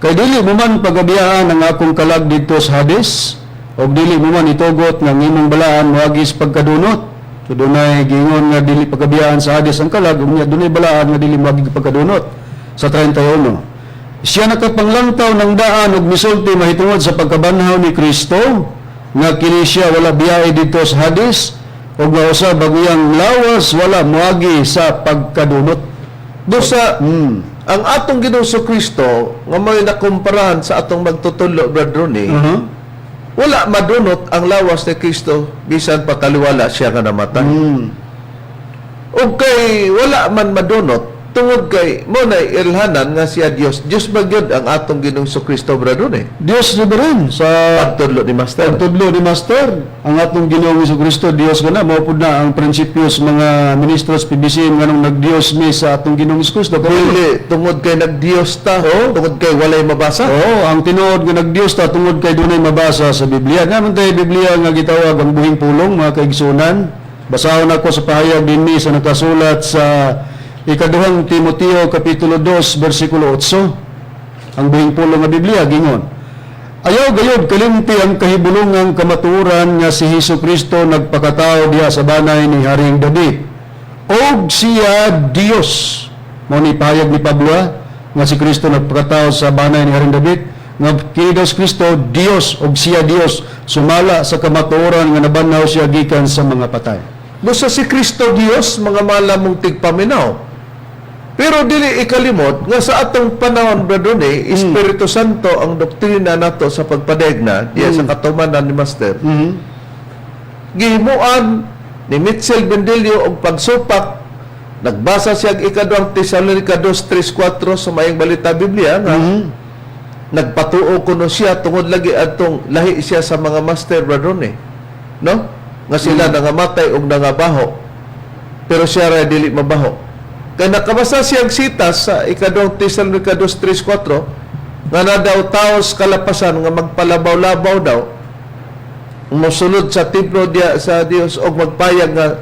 Kay dili mo man pagabiyaan ang akong kalag didto sa Hades, ug dili mo man itugot nga ang imong balaan moagi sa pagkadunot. So dunay giingon nga dili pagabiyaan sa Hades ang kalag, ug dunay balaan nga dili moagi pagkadunot. Sa 31. Siya nakapanglantaw ng daan ug misulti mahitungod sa pagkabanhaw ni Kristo nga kini siya wala biyahe didto sa Hades ug nga usab ang iyang lawas wala moagi sa pagkadunot. Do sa ang atong Ginoong Kristo nga may nakumparahan sa atong magtutudlo, Brother Ronnie, wala madunot ang lawas ni Kristo bisan pataliwala siya nga namatay. Ug kay wala man madunot tungod kay mo na ilhanan nga siya Dios. Dios ba gyud ang atong Ginoong Kristo, Brother Ronnie? Dios rin sa Pagtudlo ni Master. pagtudlo ni Master, ang atong Ginoong Kristo Dios kana, mao pud na ang prinsipyo sa mga ministros PBC nganong nagdios mi sa atong Ginoong Kristo. Dili tungod kay nagdios ta, tungod kay walay mabasa. Oo, ang tinuod nga nagdios ta tungod kay dunay mabasa sa Biblia. Naman tayo Biblia nga gitawag ang buhing pulong, mga kaigsunan. Basahon ako sa pahayag dinhi sa nakasulat sa Ikaduhang Timoteo kapitulo 2 bersikulo 8. Ang buhing pulong nga Biblia gingon: Ayaw gayod kalimti ang kahibulungang kamatuoran nga si Hesus Kristo nagpakatao diha sa banay ni Haring David. Og siya Dios. Mao ni pahayag ni Pablo nga si Kristo nagpakatao sa banay ni Haring David, nga kini daw si Kristo Dios, og siya Dios sumala sa kamatuoran nga nabanhaw siya gikan sa mga patay. Busa si Kristo Dios, mga malamong tigpaminaw. Pero dili ikalimot nga sa atong panahon, Brother Ronnie, Espiritu Santo ang doktrina nato sa pagpadegna diya sa katumanan ni Master. Gihimuan ni Mitchell Bendelio og pagsupak, nagbasa siya og Ikaduhang Tesalonica 2:3-4 sa Maayong Balita Biblia nga nagpatuo kuno siya tungod lagi atong lahi siya sa mga master, Brother Ronnie. No? Nga sila nangamatay og nangabaho. Pero siya ra dili mabaho. Kay nakabasa siyang sitas sa ikaduhang Tesalonica 2:3-4 nga na daw taos kalapasan nga magpalabaw-labaw daw, mosulod sa templo diya sa Dios og magpayag nga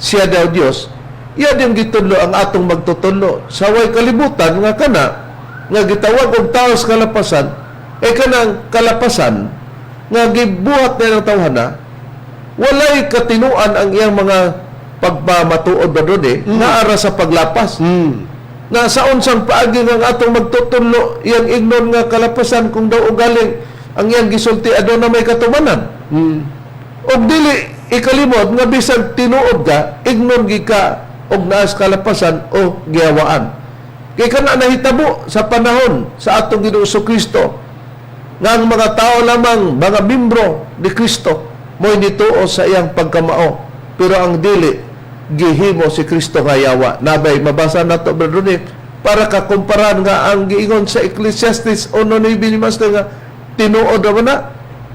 siya daw Dios. Iya din gitudlo ang atong magtutudlo sa way kalibutan nga kana nga gitawag og taos kalapasan, eh kanang kalapasan nga gibuhat niya ng tawhana, walay katinuan ang iyang mga pagpamatuod ba doon eh, naara sa paglapas. Na sa unsang paagi nga ang atong magtutudlo iyang ignon nga kalapasan kung daw ugaling ang iyang gisulti aduna may katumanan? Og dili ikalimot nga bisag tinuod ka, ignon gi ka og naas kalapasan o giyawaan. Kay kana nahitabo sa panahon sa atong Ginoong Kristo nga ang mga tao lamang, mga membro ni Kristo, mo'y nituo sa iyang pagkamao, pero ang dili gihimo si Kristo nga yawa. Nabay mabasa nato, Brother Ronnie, para kakumparan nga ang giingon sa Ecclesiastes 1:9 ni Master nga tinuod naman na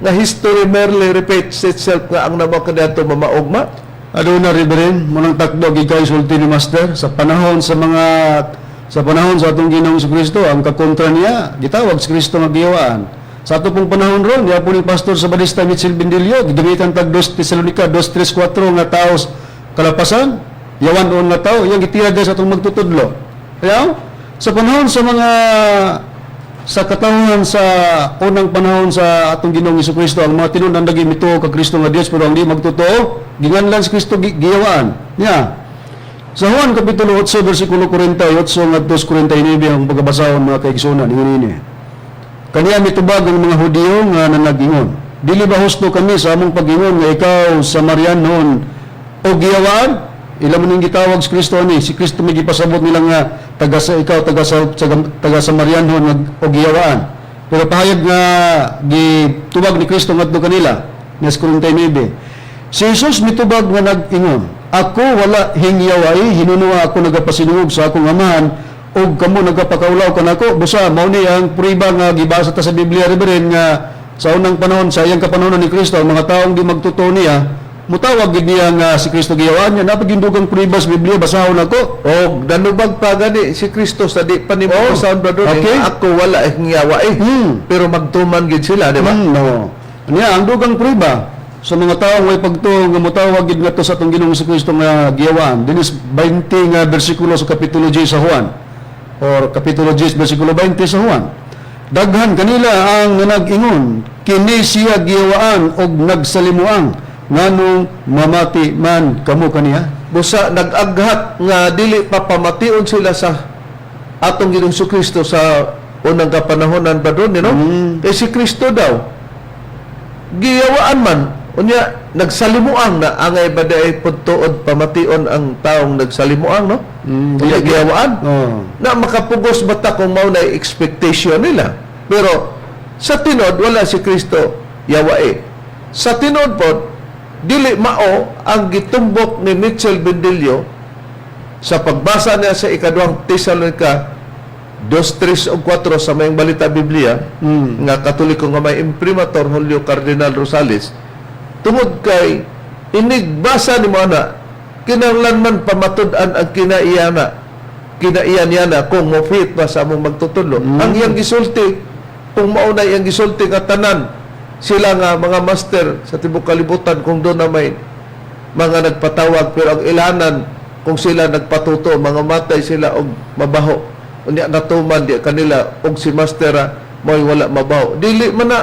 nga history merely repeats itself, nga ang namo kaniadto mamaugma. Aduna, Reverend, munang takdo gikay sulti ni Master sa panahon sa mga sa panahon sa atong Ginoong Kristo, ang kakontra niya gitawag si Kristo nga giyawaan. Sa ato pong panahon ron, diya po ni Pastor sa Balista Mitchell Bendilio, gidamitan tag 2 Tesalonica 2:3-4 nga taos kalapasan, yawan on nga tao, iyang gitira sa atong magtutudlo. Kaya sa panahon sa mga sa katawhan sa unang panahon sa atong Ginoong Kristo, ang mga tinunan lagi mituo ka Kristo nga Dios, pero ang di magtotoo ginganlan si Kristo giyawaan niya. Sa Juan kapitulo 8 bersikulo 48 ngadto 49 ang pagkabasahon, mga kaigsunan, ingon ini. Kaniya mitubag ang mga Hudiyo nga nanagingon, "Dili ba husto kami sa among pag-ingon nga ikaw Samarianon o giyawaan?" Ila man ning gitawag si Kristo ani. Si Kristo may gipasabot nila nga taga sa ikaw taga Samarianon nga o giyawaan. Pero pahayag nga gitubag ni Kristo ngadto kanila nes 49. Si Jesus mitubag nga nag-ingon, "Ako wala hingyawai, hinunua ako nagapasinungog sa akong Amahan ug kamo nagapakaulaw kanako." Busa mao ni ang prueba nga gibasa ta sa Biblia, Reverend, nga sa unang panahon, sa iyang kapanahonan ni Kristo, ang mga taong di magtotoo niya, mutawag gid niya nga si Kristo giyawaan niya. Napagindugang prueba sa Biblia, basahon ako. Og nanubag pa gani si Kristo sa di pa nimo basahon, Brother Ronnie, "Ako wala hingyawa eh." Pero magtuman gid sila, di ba? No. Niya ang dugang prueba sa mga taong way pagtuo nga mutawag gid ngadto sa atong Ginoong Kristo nga giyawaan. Dinis 20 nga bersikulo sa kapitulo 10 sa Juan or kapitulo 10 bersikulo 20 sa Juan. Daghan kanila ang nag-ingon, "Kini siya giyawaan og nagsalimuang, nganong mamati man kamo kaniya?" Busa nag-aghat nga dili pa pamation sila sa atong Ginoong Kristo sa unang kapanahonan ba doon, no? Kay si Kristo daw giyawaan man, unya nagsalimuang na, angay ba di pudtuod pamation ang taong nagsalimuang, no? Unya giyawaan. Na makapugos ba ta kung mao na expectation nila? Pero sa tinod wala si Kristo yawae. Sa tinod pod dili mao ang gitumbok ni Mitchell Bendilio sa pagbasa niya sa ikaduhang Tesalonica 2, 3 ug 4 sa mayong balita Biblia nga Katoliko nga may imprimatur Julio Cardinal Rosales, tungod kay inigbasa ni mo ana, kinahanglan man pamatud-an ang kinaiyana kinaiyan niya na kung mo fit ba sa among magtutudlo ang iyang gisulti. Kung mao na iyang gisulti nga tanan sila nga mga master sa tibok kalibutan, kung doon na may mga nagpatawag, pero ang ilanan kung sila nagpatuto, mga matay sila og mabaho, unya natuman di kanila og si master mo'y wala mabaho, dili man na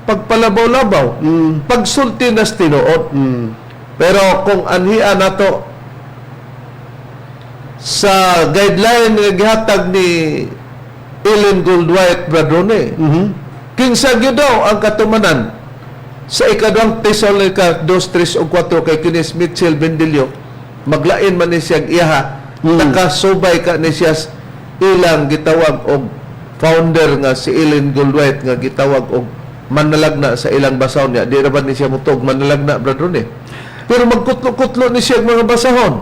pagpalabaw-labaw, pagsulti nas tinuod. Pero kung anhia nato sa guideline nga gihatag ni Ellen Goldwhite, Bradrone, kinsa gyud daw ang katumanan sa ikaduhang Tesalonica 2, 3 ug 4? Kay kinis Mitchell Bendilio, maglain man ni siyang iyaha, nakasubay ka ni siya ilang gitawag og founder nga si Ellen Goldwhite nga gitawag og manalagna sa ilang basahon niya. Di ra ba ni siya mutog manalagna, Brother Ronnie? Pero magkutlo-kutlo ni siya og mga basahon.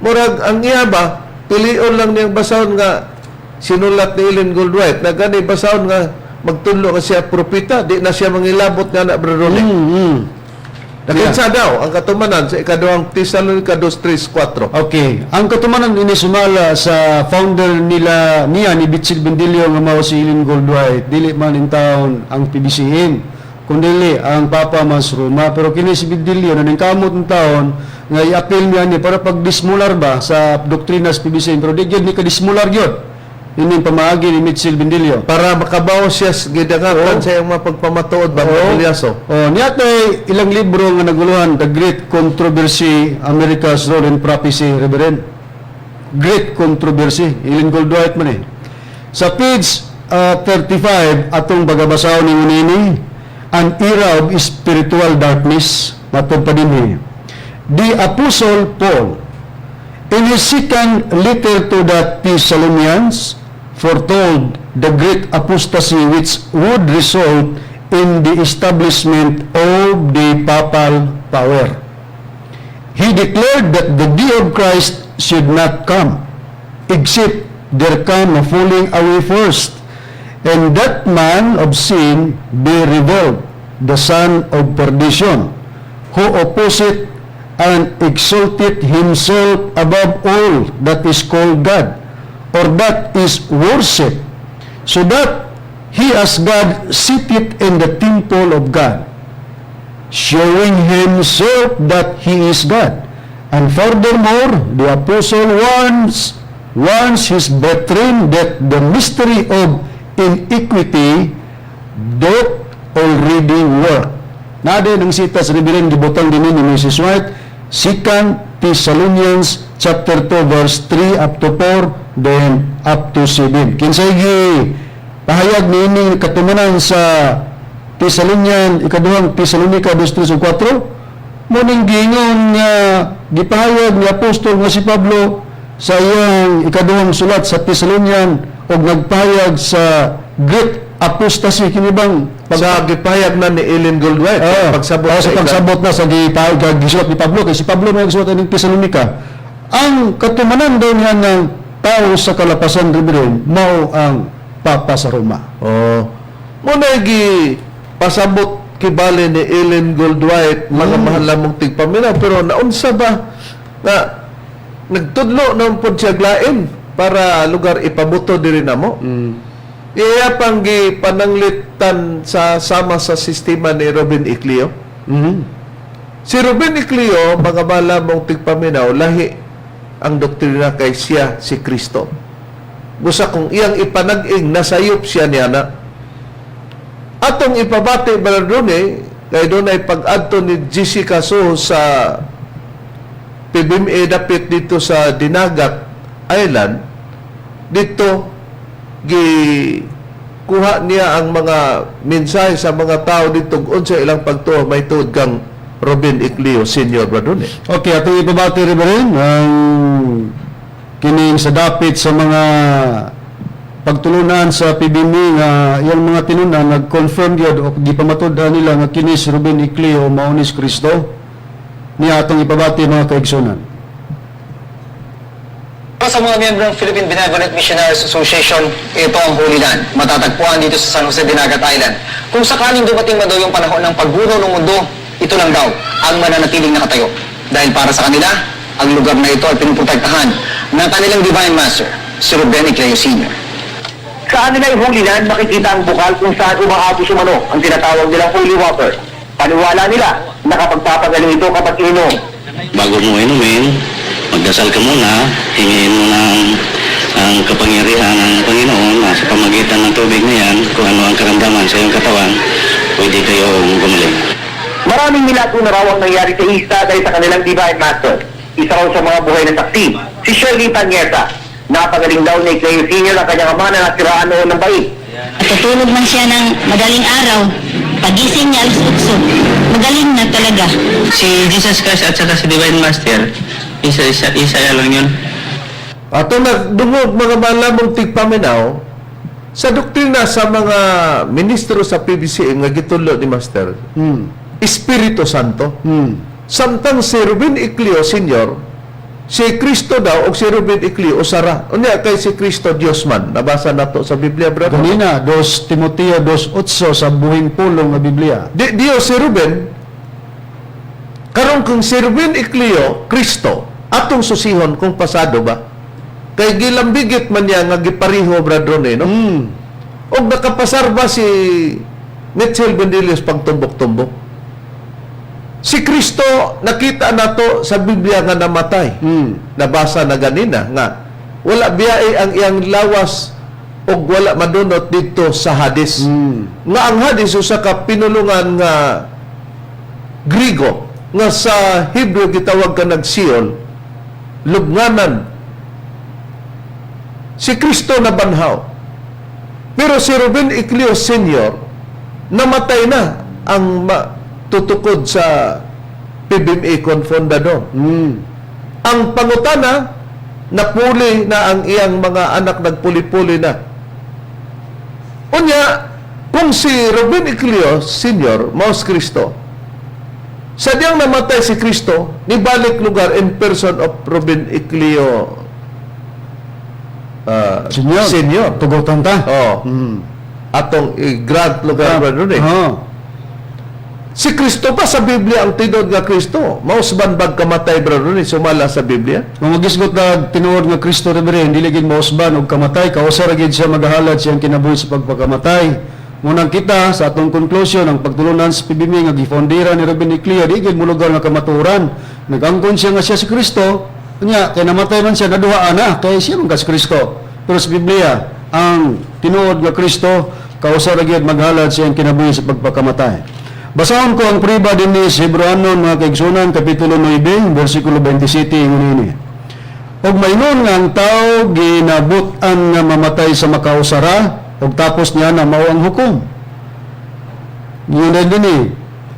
Murag ang iya ba, pilion lang niyang basahon nga sinulat ni Ellen Goldwhite na gani basahon nga magtudlo nga siya propeta, di na siya mangilabot nga na, Brother Ronnie. Nakinsa daw ang katumanan sa ikaduhang Tesalonica 2:3-4? Okay, ang katumanan ini sumala sa founder nila niya ni Bitsil Bendilio nga mao si Ellen Goldwhite, dili man in town ang PBCM kundili ang Papa mas Roma, pero kini si Bendilio na ningkamot ng taon nga i-appeal niya ni para pagdismular ba sa doktrina sa PBCM, pero di gyud ni kadismular gyud ini pamaagi ni Mitchell Bendilio. Para makabaw siya sa gidangatan sa iyang mga pagpamatuod ba, Oo. Eliaso? Oh, niya tay ilang libro nga naguluhan, The Great Controversy, America's Role in Prophecy, Reverend. Great Controversy, Ellen Goldwhite man eh. Sa page 35, atong bagabasahon ni Unini, An Era of Spiritual Darkness, matod pa din eh. The Apostle Paul, in his second letter to the Thessalonians, foretold the great apostasy which would result in the establishment of the papal power. He declared that the day of Christ should not come, except there come a falling away first, and that man of sin be revealed, the son of perdition, who opposeth and exalted himself above all that is called God, or that is worshipped, so that he as God sitteth in the temple of God, showing himself that he is God. And furthermore, the apostle warns his brethren that the mystery of iniquity doth already work. Nade ng sita sa Reverend gibutang din ni Mrs. White, 2 Thessalonians chapter 2 verse 3 up to 4, then up to 7. Kinsay gi pahayag niini katumanan sa Thessalonian, ikaduhang Thessalonica 2, 3 ug 4, muning giingon nga gipahayag ni apostol nga si Pablo sa iyang ikaduhang sulat sa Thessalonian og nagpahayag sa great apostasy kini bang Sa gipahayag na ni Ellen Goldwhite, Oo. Pagsabot Oo, sa pagsabot na sa gipahayag gisulat ni Pablo, kay si Pablo may gisulat ining Thessalonica. Ang katumanan daw niya ng tao sa kalapasan, Reverend, mao ang Papa sa Roma. Oh. Muna gi pasabot kibali ni Ellen Goldwhite, mga mahal lamong tigpaminaw, pero naunsa ba na nagtudlo na pod siya lain para lugar ipabuto diri namo. Iya pang gipananglitan sa sama sa sistema ni Robin Ecleo. Si Ruben Ecleo, mga mahal lamong tigpaminaw, lahi ang doktrina kay siya si Kristo. Busa kung iyang ipanag-ing, nasayop siya niya na. Atong ipabati ba doon kay doon ay pag-adto ni Jessica Soho sa PBMA dapit dito sa Dinagat Island, dito gi kuha niya ang mga mensahe sa mga tao dito unsa ilang pagtuo may tuod kang Robin Ecleo Senior ba doon eh. Okay, atong ipabati, Reverend, ang kining sa dapit sa mga pagtulunan sa PBMA nga iyang mga tinunan nag-confirm gyud o gipamatud-an nila nga kini si Ruben Ecleo mao ni si Kristo niya atong ipabati, mga kaigsunan. Para sa mga miyembro ng Philippine Benevolent Missionaries Association, ito ang Holy Land. Matatagpuan dito sa San Jose Dinagat Island. Kung sakaling dumating man daw yung panahon ng pagguho ng mundo, ito lang daw ang mananatiling nakatayo. Dahil para sa kanila, ang lugar na ito ay pinuprotektahan ng kanilang Divine Master, si Ruben Ecleo Sr. Sa kanilang Holy Land, makikita ang bukal kung saan umaagos umano ang tinatawag nilang holy water. Paniwala nila, nakapagpapagaling ito kapag ininom. Bago mo inumin, magdasal ka muna, hingiin mo ng ang kapangyarihan ng Panginoon na sa pamagitan ng tubig na yan, kung ano ang karamdaman sa iyong katawan, pwede kayong gumaling. Maraming milagro na raw ang nangyari sa isla dahil sa kanilang Divine Master. Isa raw sa mga buhay na saksi, si Shirley Panyeta. Napagaling daw ni Ecleo Sr. ang kanyang ama na nasiraan noon ng bait. Natutulog man siya ng madaling araw. Pagising niya alas 8. Magaling na talaga. Si Jesus Christ at saka si Divine Master, isa-isa isa lang yun. Ato nagdungog, mga malamong tigpaminaw, sa doktrina sa mga ministro sa PBCM nga gitudlo ni Master, Espiritu Santo. Samtang si Ruben Ecleo Senior, si Kristo daw o si Ruben Ecleo usara. Unya kay si Kristo Dios man. Nabasa nato sa Biblia, brother. Ganina, 2 Timoteo 2:8 sa buhing pulong nga Biblia. Di Dios si Ruben. Karon kung si Ruben Ecleo, Kristo, atong susihon kung pasado ba? Kay gilambigit man niya nga gipariho, Brad Ronnie, no? Og nakapasar ba si Mitchell Bendilius pagtumbok-tumbok? Si Kristo nakita nato sa Biblia nga namatay. Nabasa na ganina nga wala biyae ang iyang lawas og wala madunot didto sa Hades. Nga ang Hades usa ka pinulungan nga Grigo nga sa Hebrew gitawag ka nag Sheol, lubnganan. Si Kristo nabanhaw. Pero si Ruben Ecleo Sr. namatay na ang tutukod sa PBMA Confundador. Ang pangutana, napuli na ang iyang mga anak, nagpuli-puli na. Unya, kung si Ruben Ecleo Sr. mao si Kristo, sa diyang namatay si Kristo, nibalik lugar in person of Ruben Ecleo Senior. Senior. Tugutan ta. Oh. Atong i-grant lugar, Brother Ronnie. Si Kristo pa sa Biblia ang tinuod nga Kristo? Mausban bag kamatay, Brother Ronnie, sumala sa Biblia? Kung magisgot na tinuod nga Kristo, Reverend, dili gid mausban og kamatay, kausa ra gid siya magahalad siyang kinabuhi sa pagpakamatay. Munang kita sa atong conclusion ang pagtulunan sa PBMA nga gifondira ni Ruben Ecleo di gid mulugar nga kamatuoran. Nagangkon siya nga siya si Kristo, unya kay namatay man siya naduha ana kay siya man ka si Kristo. Pero sa Biblia, ang tinuod nga Kristo kausa ra gyud maghalad siyang kinabuhi sa pagpakamatay. Basahon ko ang priba dinhi sa Hebreohanon, mga kaigsunan, Kapitulo 9, versikulo 27, ingon ini. Og maingon nga ang tao ginabut-an nga mamatay sa makausara, ug tapos niya na mao ang hukom. Yun na din eh.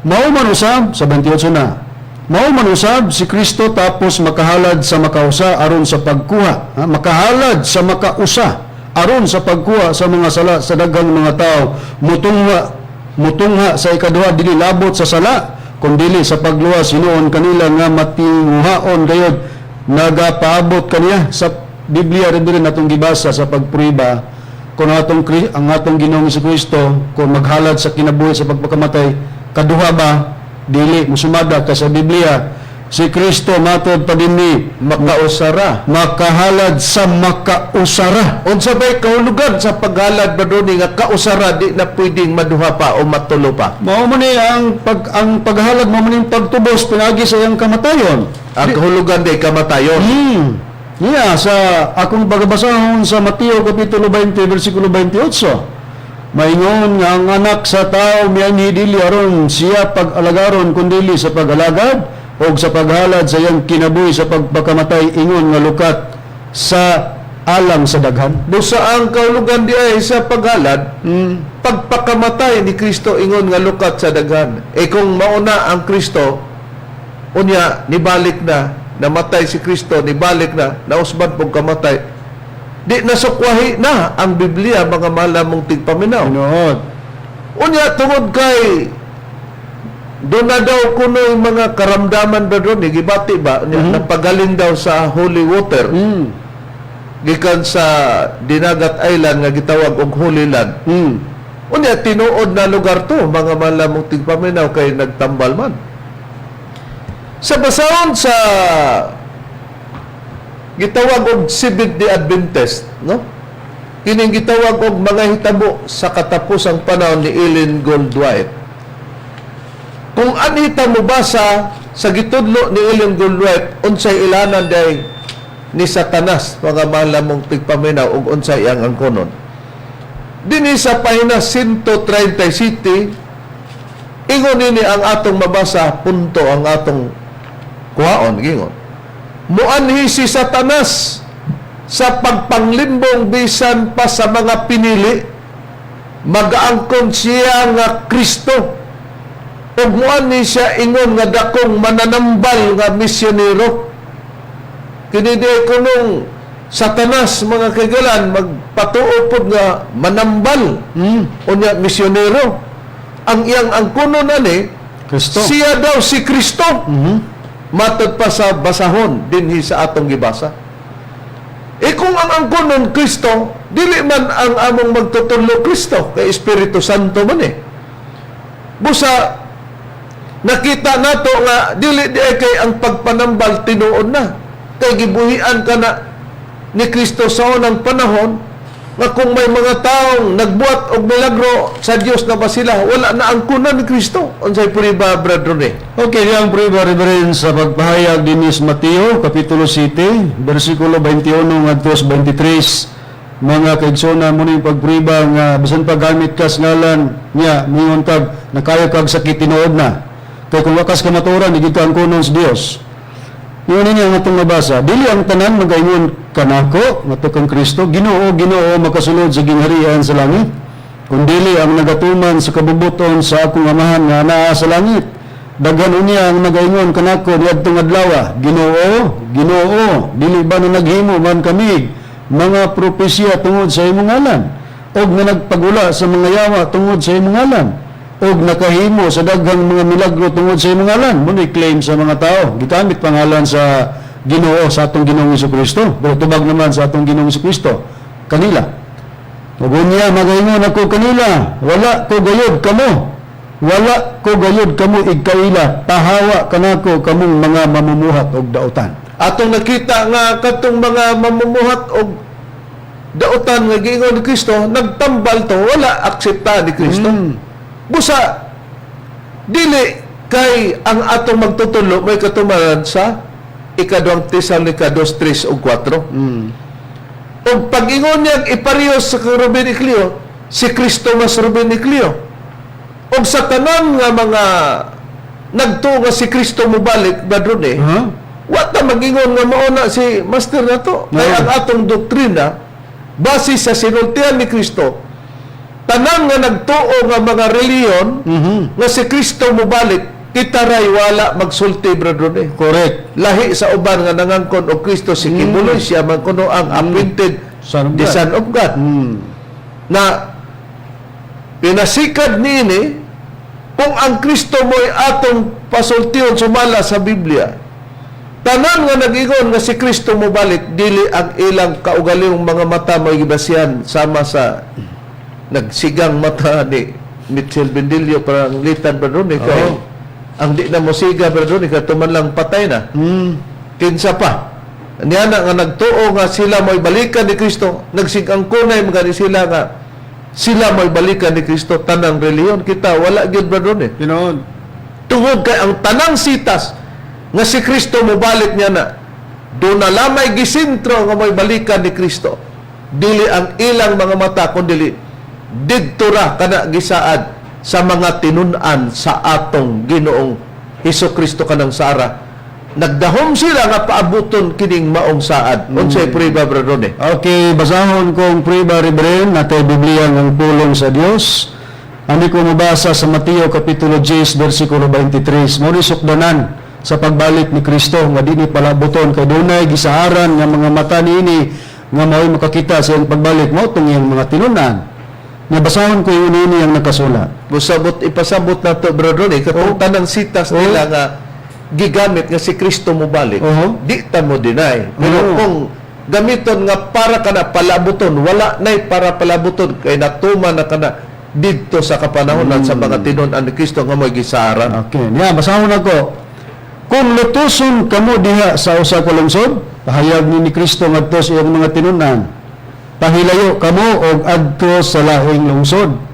Mao man usab, sa 28 na, mao man usab si Kristo tapos makahalad sa makausa aron sa pagkuha. Ha? Makahalad sa makausa aron sa pagkuha sa mga sala sa daghang mga tao. Mutungha sa ikaduha dili labot sa sala, kundili sa pagluwas hinuon kanila nga matinguhaon gayod nagapaabot kaniya. Sa Biblia rin din atong gibasa sa pagprueba kung ang atong Ginoong Kristo kung maghalad sa kinabuhi sa pagpakamatay kaduha ba dili musumada ka sa Biblia si Kristo matod pa dinhi Makausara. Makahalad sa makausara. Unsa bay kahulugan sa paghalad ba doon nga kausara di na pwedeng maduha pa o matulo pa? Mao man ni ang paghalad, mao man ni ang pagtubos pinaagi sa iyang kamatayon. Ang kahulugan di kamatayon. Yeah, sa akong pagabasahon sa Mateo kapitulo 20 versikulo 28. Maingon nga ang anak sa tao mianhi dili aron siya pag-alagaron kundili sa pag-alagad o sa paghalad sa iyang kinabuhi sa pagpakamatay ingon nga lukat sa alang sa daghan. Busa ang kahulugan di ay sa paghalad, pagpakamatay ni Kristo ingon nga lukat sa daghan. E kung mauna ang Kristo, unya nibalik na, namatay si Kristo, nibalik na, nausban pong kamatay. Di nasukwahi na ang Biblia, mga malamong tigpaminaw. Tinuod. Unya tungod kay doon na daw kuno yung mga karamdaman ba doon, eh, gibati ba, unya, napagaling daw sa holy water, gikan sa Dinagat Island nga gitawag og Holy Land. Unya tinuod na lugar to, mga malamong tigpaminaw, kay nagtambal man. Sa basahon sa gitawag og Seventh Day Adventist, no? Kining gitawag og Mga Hitabo sa Katapusang Panahon ni Ellen Goldwhite. Kung anita mo basa sa gitudlo ni Ellen Goldwhite unsay ilanan day ni Satanas, mga malamong tigpaminaw, ug unsay iyang angkonon. Dinhi sa pahina 137 ingon nini ang atong mabasa punto ang atong kuhaon gingon. Muanhi si Satanas sa pagpanglimbong bisan pa sa mga pinili. Magaangkon siya nga Kristo ug muanhi siya ingon nga dakong mananambal nga misyonero. Kini di kunong Satanas, mga kaigalan, magpatuo pod nga manambal unya misyonero. Ang iyang angkonon ani Kristo. Siya daw si Kristo. Matod pa sa basahon dinhi sa atong gibasa. E kung ang angkonon Kristo, dili man ang among magtutudlo Kristo, kay Espiritu Santo man eh. Busa Nakita nato nga dili di ay kay ang pagpanambal tinuod na. Kay gibuhian ka na ni Kristo sa unang panahon nga kung may mga taong nagbuhat og milagro sa Dios na ba sila, wala na ang kunan ni Kristo. Unsay prueba, Brother Rene? Okay, ang prueba, Reverend, sa pagpahayag dinis Mateo, Kapitulo 7, versikulo 21 ngadto sa 23. Mga kaigsoona, mo ning pagprueba nga bisan pa gamit kas ngalan niya, mingon kag nakayo kag sakit, tinuod na. Kay kung wakas kamatuoran, di ka angkonon sa Dios. Yun niya ang atong mabasa. Dili ang tanan magaingon kanako, ngadto kang Kristo, "Ginoo, Ginoo," makasulod sa gingharian sa langit, kundili ang nagatuman sa kabubuton sa akong Amahan nga naa sa langit. Daghan unya ang nagaingon kanako niadtong adlaw, "Ginoo, Ginoo, dili ba na naghimo man kami mga propesya tungod sa imong ngalan? Og nga nagpagula sa mga yawa tungod sa imong ngalan? Og nakahimo sa daghang mga milagro tungod sa imong ngalan?" Mo claim sa mga tao, gigamit pangalan sa Ginoo, sa atong Ginoong Kristo, pero tubag naman sa atong Ginoong Kristo kanila. Ug unya magaingon ako kanila, "Wala ko gayod kamo. Wala ko gayod kamo igkaila. Pahawa kanako, kamong mga mamumuhat og dautan." Atong nakita nga katong mga mamumuhat og dautan nga giingon ni Kristo, nagtambal to, wala aksepta ni Kristo. Busa dili kay ang atong magtutulo may katumaran sa Ikaduhang Tesalonica 2, 3 ug 4. Ug pag-ingon niyang iparehas sa Ruben Ecleo, si Kristo mas Ruben Ecleo. Ug sa tanan nga mga nagtuo nga si Kristo mobalik ba doon eh, wa ta mag-ingon nga mao na si Master na to. Kaya ang atong doktrina, base sa sinultian ni Kristo, tanan nga nagtuo nga mga reliyon nga si Kristo mobalik, kita ray wala magsulti, Brother Rene. Correct. Lahi sa uban nga nangangkon og Kristo si Kibuloy, siya man kuno ang appointed Son of the God. Son of God. Na pinasikad niini kung ang Kristo mo'y atong pasultihon sumala sa Biblia. Tanan nga nag-ingon nga si Kristo mobalik, dili ang ilang kaugalingong mga mata mo'y gibasihan sama sa nagsigang mata ni Mitchell Bendillo, parang litan ba doon eh, kay ang di na mosiga ba doon eh, katuman lang patay na. Kinsa pa niya na nga nagtuo nga sila mo'y balikan ni Kristo, nagsigang kunay mga ni sila nga sila mo'y balikan ni Kristo, tanang reliyon, kita wala gyud ba doon eh. Tinuod. Tungod kay ang tanang sitas nga si Kristo mobalik niya na doon na lamay gisintro nga mo'y balikan ni Kristo, dili ang ilang mga mata kundi didto ra kana gisaad sa mga tinun-an sa atong Ginoong Hesus Kristo kanang sara nagdahom sila nga paabuton kining maong saad. Unsay prueba, Brother Ronnie? Okay, basahon kong prueba, Reverend, natay Biblia ng pulong sa Dios. Ani ko mabasa sa Mateo Kapitulo 10, versikulo 23. Mao ni sukdanan sa pagbalik ni Kristo nga dini palabuton kay dunay gisaaran nga mga mata niini nga mao'y makakita sa iyang pagbalik, mao tong iyang mga tinun-an. Nga basahon ko yung ini ang nakasulat. Musabot, ipasabot nato, Brother Ronnie, katong tanang sitas nila nga gigamit nga si Kristo mobalik, di ta mo deny, pero kung gamiton nga para kana palabuton, wala nay para palabuton kay natuman na kana didto sa kapanahonan sa mga tinun-an ni Kristo nga mo'y gisaran. Okay, niya basahon ako. Kung lutuson kamo diha sa usa ka lungsod, pahayag ni Kristo ngadto sa iyang mga tinun-an, pahilayo kamo og adto sa lahing lungsod.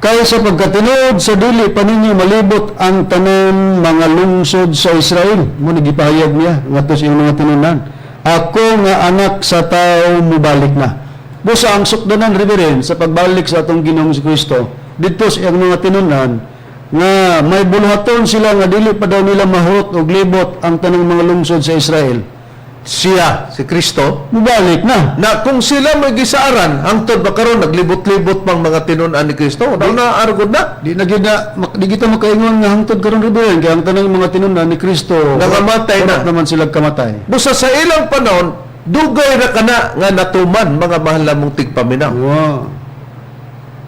Kay sa pagkatinuod sa dili pa ninyo malibot ang tanan mga lungsod sa Israel, mo ni gipahayag niya ngadto sa iyang mga tinun-an, ako nga Anak sa Tao mubalik na. Busa ang sukdanan, Reverend, sa pagbalik sa atong Ginoong Kristo didto sa iyang mga tinun-an nga may buluhaton sila nga dili pa daw nila mahurot og libot ang tanang mga lungsod sa Israel. Siya si Kristo mubalik na. Na kung sila may gisaaran hangtod ba karon naglibot-libot pang mga tinun-an ni Kristo na na argod na. Di na gyud na di kita makaingon nga hangtod karon, Reverend, kay ang tanang mga tinun-an ni Kristo Nangamatay na. wala naman sila kamatay. Busa sa ilang panahon dugay ra kana nga natuman, mga mahal namong tigpaminaw.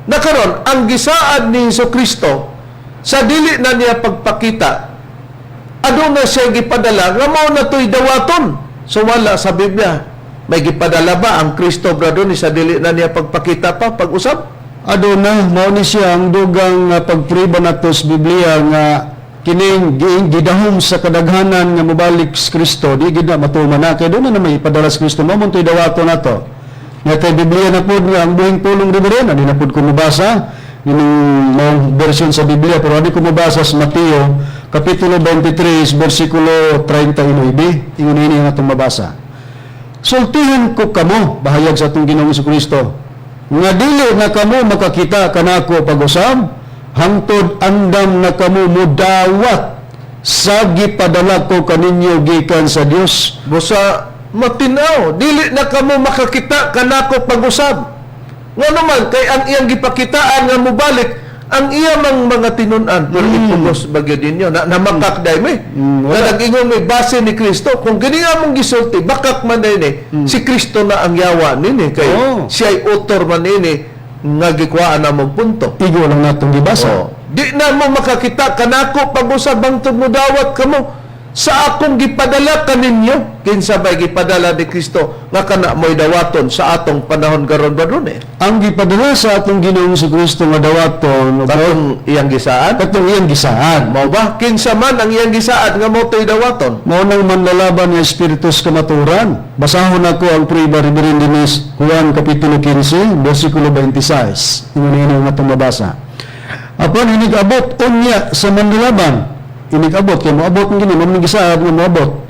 Na karon ang gisaad ni Hesus Kristo sa dili na niya pagpakita, aduna siya gipadala nga mao na to'y dawaton. So wala sa Biblia may gipadala ba ang Kristo, brother, ni sa dili na niya pagpakita pa pag-usab? Aduna, mao ni siya ang dugang pagpriba nato sa Biblia nga Kining gidahom sa kadaghanan nga mobalik sa Kristo, di gid na matuman na kay doon na may ipadala sa Kristo mo to'y dawaton nato. Nga kay Biblia na pod nga ang buhing pulong, Reverend, ani na pod ko mobasa ining maong version sa Biblia, pero ani ko mobasa sa Mateo kapitulo 23 bersikulo 39. Ingon ini ang atong mabasa. "Sultihan ko kamo," bahayag sa atong Ginoong Kristo, "nga dili na kamo makakita kanako pag-usab hangtod andam na kamo mudawat sa gipadala ko kaninyo gikan sa Dios." Busa matinaw, dili na kamo makakita kanako pag-usab. Ngano man kay ang iyang gipakitaan nga mobalik ang iya mang mga tinun-an, pero ipugos ba gyud ninyo na namakak dai may Wala. na nag-ingon may base ni Kristo kung gani nga mong gisulti, bakak man dai ni si Kristo na ang yawa nini kay siya ay author man nini nga gikuhaan na mong punto. Igo lang natong gibasa. Oh. Di na mo makakita kanako pag-usab hangtod modawat kamo sa akong gipadala kaninyo. Kinsa bay gipadala ni Kristo nga kana mo'y dawaton sa atong panahon karon ba dun eh? Ang gipadala sa atong Ginoong Kristo nga dawaton Katong iyang gisaad. Katong iyang gisaad. Mao ba? Kinsa man ang iyang gisaad nga mao to'y dawaton? Mao nang manlalaban nga espiritu sa kamatuoran. Basahon nako ang prueba, Reverend Dennis, Juan Kapitulo 15, versikulo 26. Ingon ini ang atong mabasa. "Apan inig-abot unya sa manlalaban," inig-abot, kay moabot ng gini, mao gisaad nga moabot.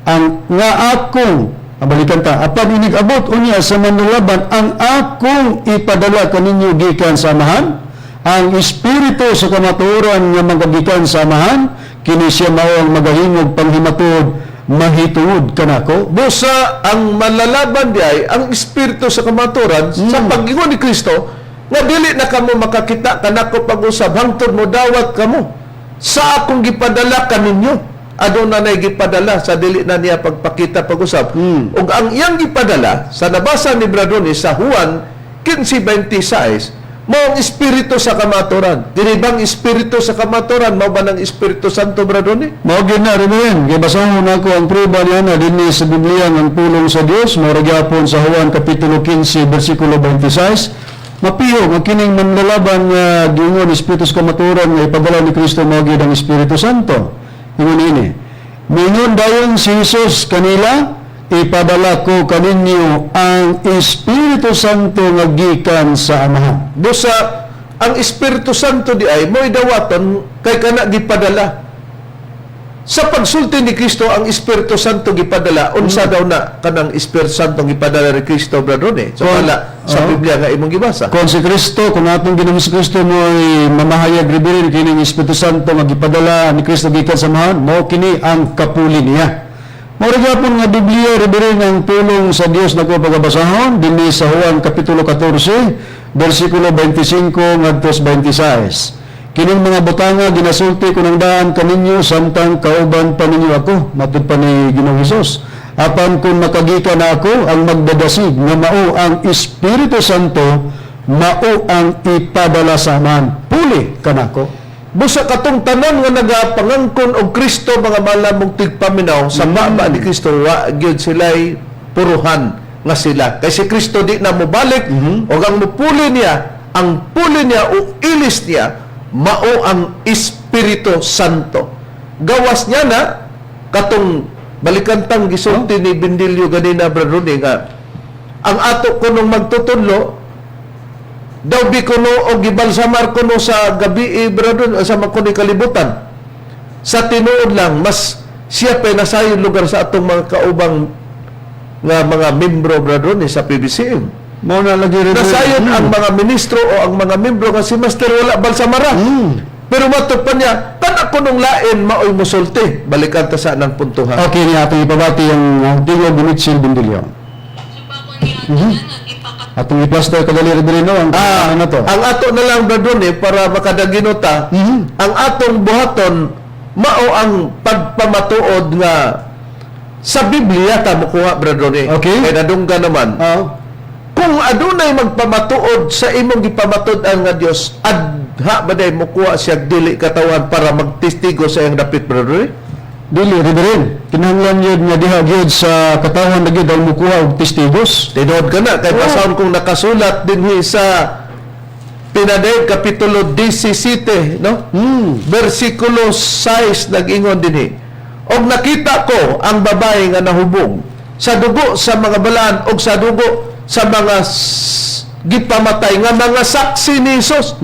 Ang nga akong, balikan ta, "Apan inig-abot unya sa manlalaban ang akong ipadala kaninyo gikan sa Amahan, ang Espiritu sa kamatuoran nga magagikan sa Amahan, kini siya mao ang magahimog panghimatuod mahitungod kanako." Busa ang manlalaban di ay ang espiritu sa kamatuoran sa pag-ingon ni Kristo nga dili na kamo makakita kanako pag-usab hangtod mo dawat kamo sa akong gipadala kaninyo. Aduna nay gipadala sa dili na niya pagpakita pag-usab. Ug ang iyang gipadala sa nabasa ni Bradoni sa Juan 15:26 mao ang espiritu sa kamatuoran. Dili bang espiritu sa kamatuoran mao ba ng Espiritu Santo, Bradoni? Mao gyud na, Reverend. Kay basahon nako ang prueba niya na dinhi sa Biblia ang pulong sa Dios, mao ra gyapon sa Juan Kapitulo 15 versikulo 26. Mapiyo nga kining manlalaban nga giingon Espiritu sa kamatuoran nga ipadala ni Kristo mao gyud ang Espiritu Santo. Ingon ini. Mingon dayon si Jesus kanila, "Ipadala ko kaninyo ang Espiritu Santo nga gikan sa Amahan." Busa ang Espiritu Santo di ay mo'y dawaton kay kana gipadala. Sa pagsulti ni Kristo ang Espiritu Santo gipadala, unsa daw na kanang Espiritu Santo gipadala ni Kristo, brother eh? So wala sa Biblia nga imong gibasa. Kung si Kristo, kung atong Ginoong si Kristo mo'y mamahayag, Reverend, kining Espiritu Santo nga gipadala ni Kristo gikan sa Amahan, mao kini ang kapuli niya. Mao ra gyapon nga Biblia, Reverend, ang pulong sa Dios nako pagabasahon dinhi sa Juan Kapitulo 14, versikulo 25 ngadto sa 26. "Kining mga butanga ginasulti ko ng daan kaninyo samtang kauban pa ninyo ako," matud pa ni Ginoong Hesus. "Apan kung makagikan na ako, ang magdadasig nga mao ang Espiritu Santo, mao ang ipadala sa Amahan. Puli kanako." Busa katong tanan nga nagapangangkon og Kristo, mga malamong tigpaminaw, sa baba ni Kristo wa gyud sila'y puruhan nga sila. Kay si Kristo di na mobalik ug ang mupuli niya, ang puli niya o ilis niya mao ang Espiritu Santo. Gawas niya na katong balikan tang gisulti ni Bindilyo ganina, Brother Ronnie, nga ang ato kunong magtutudlo daw bi kuno o gibalsamar kuno sa gabi eh, brother, sa makuno kalibutan. Sa tinuod lang, mas siya pa nasayon lugar sa atong mga kaubang nga mga membro, brother, ni sa PBCM. Mao na lagi, Reverend. Nasayon ang mga ministro o ang mga membro nga si Master wala balsamara. Pero matod pa niya, kana kunong lain maoy musulti. Balikan ta sa nang puntuhan. Okay, niya atong ipabati ang tingog ni Mitchell Bindilyo. Atong i-plaster kadali, Reverend, no, ang ano na to. Ang ato na lang, brother, eh, para makadagino ta, ang atong buhaton mao ang pagpamatuod nga sa Biblia ta mokuha, brother, eh. Kay nadunggan naman. Kung adunay magpamatuod sa imong gipamatud-an nga Dios, adha ba day mokuha siya dili katawan para magtestigo sa iyang dapit, brother, eh? Dili, Reverend. Kinahanglan yun nga diha gyud sa katawan na gyud ang mukuha og testigos. Tinuod ka na kay basahon kung nakasulat dinhi sa Pinadayag Kapitulo 17, no? Versikulo 6 nag-ingon dinhi. Og nakita ko ang babae nga nahubog sa dugo sa mga balaan og sa dugo sa mga gipamatay nga mga saksi ni Jesus.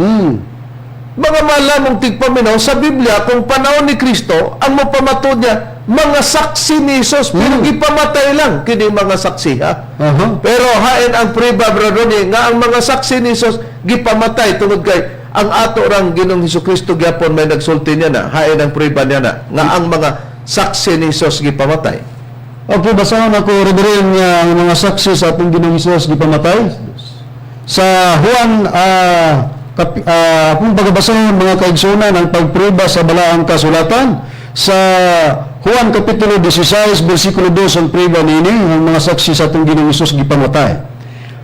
Mga malamong tigpaminaw sa Biblia, kung panahon ni Kristo, ang mapamatod niya, mga saksi ni Jesus, pero gipamatay lang kini mga saksi, ha? Pero hain ang priba, Brother Ronnie, nga ang mga saksi ni Jesus gipamatay tungod kay ang ato rang Ginoong Hesus Kristo gyapon may nagsulti niya na, hain ang priba niya na nga ang mga saksi ni Jesus gipamatay. Okay, basahon ako, Reverend, nga ang mga saksi sa atong Ginoong Hesus gipamatay. Sa Juan, kung pagabasahon mga kaigsunan ang pagpruba sa balaang kasulatan, sa Juan Kapitulo 16, versikulo 2 ang prueba niini, ang mga saksi sa atong Ginoong Hesus gipamatay.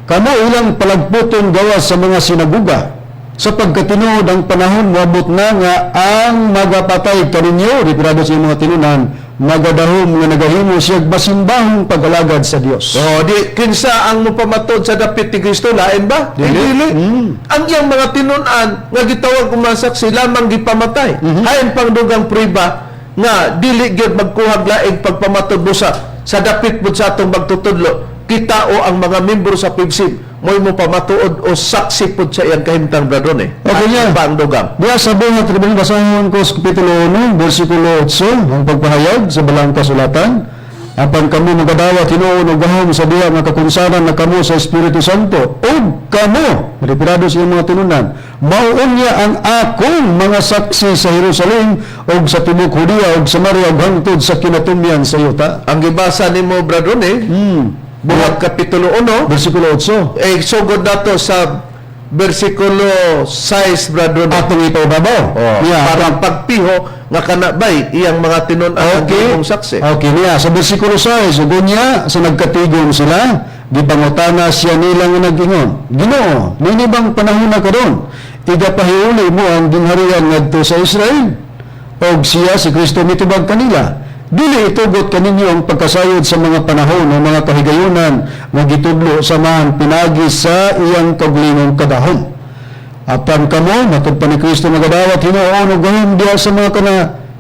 Kamo ilang palagputon gawas sa mga sinaguga, sa pagkatinuod ang panahon moabot na nga ang magapatay kaninyo, referado sa iyong mga tinunan, magadahom nga nagahimo siya basimbahong pag-alagad sa Dios. Oh, di kinsa ang mopamatod sa dapit ni Kristo, lain ba? Dili. Dili. Ang iyang mga tinun-an nga gitawag og mga saksi lamang gipamatay. Hain pang dugang priba nga dili gyud magkuhag laing pagpamatod mo sa dapit mo sa atong magtutudlo. Kita o ang mga membro sa PIBSIM mo'y mo pamatuod o saksi pud sa iyang kahimtang, Brother eh. Okay niya. Pa ang dugang. Diya sa buhat, Reverend, basahon ko sa Kapitulo 1, versikulo 8, ang pagpahayag sa balaang kasulatan. Apan kamo magadawat hinuon og gahom sa diha nga kakunsaran na kamo sa Espiritu Santo ug kamo, referado sa iyong mga tinunan, mao unya ang akong mga saksi sa Jerusalem ug sa tibuok Judea ug Samaria ug hangtod sa kinatumyan sa yuta. Ang gibasa nimo, Brother eh, Buhat Kapitulo 1, Versikulo 8. Eh, sugod nato sa versikulo 6, Brother. Atong ipaibabaw. Oh, Yeah. para pagpiho nga kanabay iyang mga tinun-an ang gihimong saksi. Okay niya. Sa versikulo 6, ug unya sa nagkatigom sila, gipangutana siya nila nga nag-ingon, "Ginoo, nini bang panahon na karon? Igapahiuli mo ang gingharian ngadto sa Israel?" Og siya, si Kristo, mitubag kanila, "Dili itugot kaninyo ang pagkasayod sa mga panahon o mga kahigayunan nga gitudlo sa Amahan pinagi sa iyang kaugalingong kadahom. Apan kamo, matod pa ni Kristo, magadawat hinuon og gahom diha sa mga kana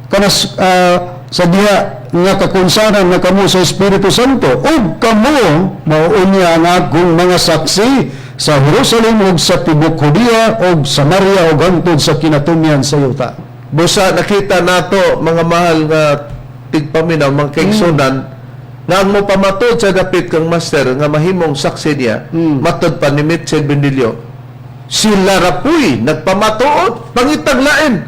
kanas sa diha nga kakunsaran na kamo sa Espiritu Santo ug kamo mao unya ang akong mga saksi sa Jerusalem ug sa tibuok Judea ug Samaria ug hangtod sa kinatumyan sa yuta." Busa nakita nato, mga mahal nga tigpaminaw, mga kaigsunan, nga ang mopamatod sa dapit kang Master nga mahimong saksi niya, matod pa ni Mitchell Benilio, sila rapuy nagpamatuod pangitag lain.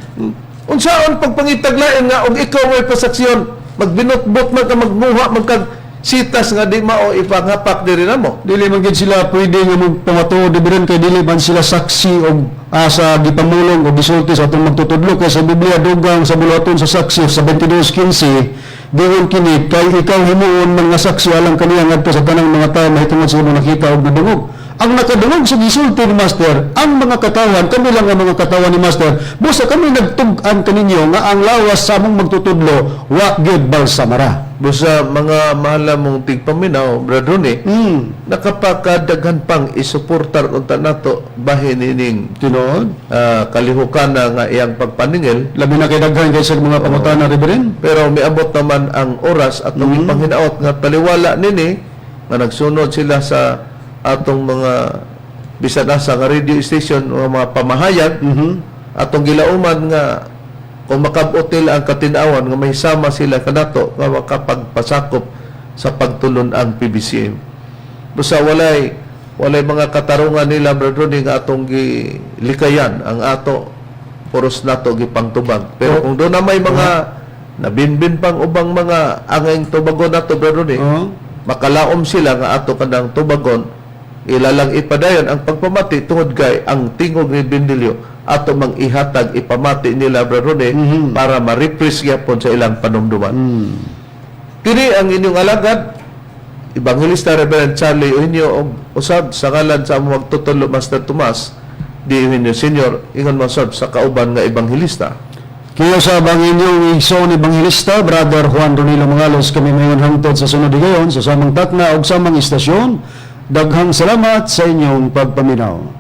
Unsaon pagpangitag lain nga og ikaw may pasaksiyon, magbinutbot man ka, magmuha man kag sitas nga di mao ipangapak diri namo? Dili man gid sila pwede nga magpamatuod, dili kay dili man sila saksi og sa gipamulong o gisulti sa atong magtutudlo, kay sa Biblia dugang sa buluhaton sa saksi sa 22:15 diyon kini, "Kay ikaw himuon mga saksi alang kaniya ngadto sa tanang mga tawo mahitungod sa imong nakita ug nadungog." Ang nakadungog sa gisulti ni Master, ang mga katawan, kami lang ang mga katawan ni Master. Busa kami nagtug-an kaninyo nga ang lawas sa among magtutudlo wa gyud balsamara. Busa mga mahal mong tigpaminaw, Brother Ronnie, nakapakadaghan pang isuportar unta nato bahin ining Tinuod. Kalihukan na nga iyang pagpaningil. Labi na kay daghan kaysa mga pangutana, Reverend. Pero miabot naman ang oras at mm ipanghinaot nga taliwala nini nga nagsunod sila sa atong mga bisan asa nga radio station o mga pamahayag, atong gilauman nga kung makabot nila ang katinawan nga may sama sila kanato nga makapagpasakop sa pagtulon ang PBCM. Basta walay walay mga katarungan nila, Brother Ronnie, nga atong gilikayan ang ato puros nato gipangtubag. Pero kung doon na may mga nabinbin pang ubang mga angayng tubagon nato, Brother Ronnie, makalaom sila nga ato kanang tubagon, ilalang ipadayon ang pagpamati tungod kay ang tingog ni Bindilyo ato mang ihatag ipamati nila, Brother Ronnie, para ma-refresh gyapon sa ilang panumduman. Kini ang inyong alagad, Evangelista Reverend Charlie Eugenio, og usab sa ngalan sa among magtutudlo, Master Tomas D. Eugenio Senior, ingon man sab sa kauban nga ebanghelista. Kaya sa bang inyong igsoon ebanghelista, Brother Juan Ronilo Mangalos, kami mayon hangtod sa sunod higayon sa samang takna ug samang istasyon. Daghang salamat sa inyong pagpaminaw.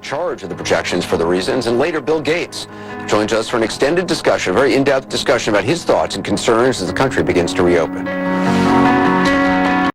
charge of the projections for the reasons. And later, Bill Gates joins us for an extended discussion, a very in-depth discussion about his thoughts and concerns as the country begins to reopen.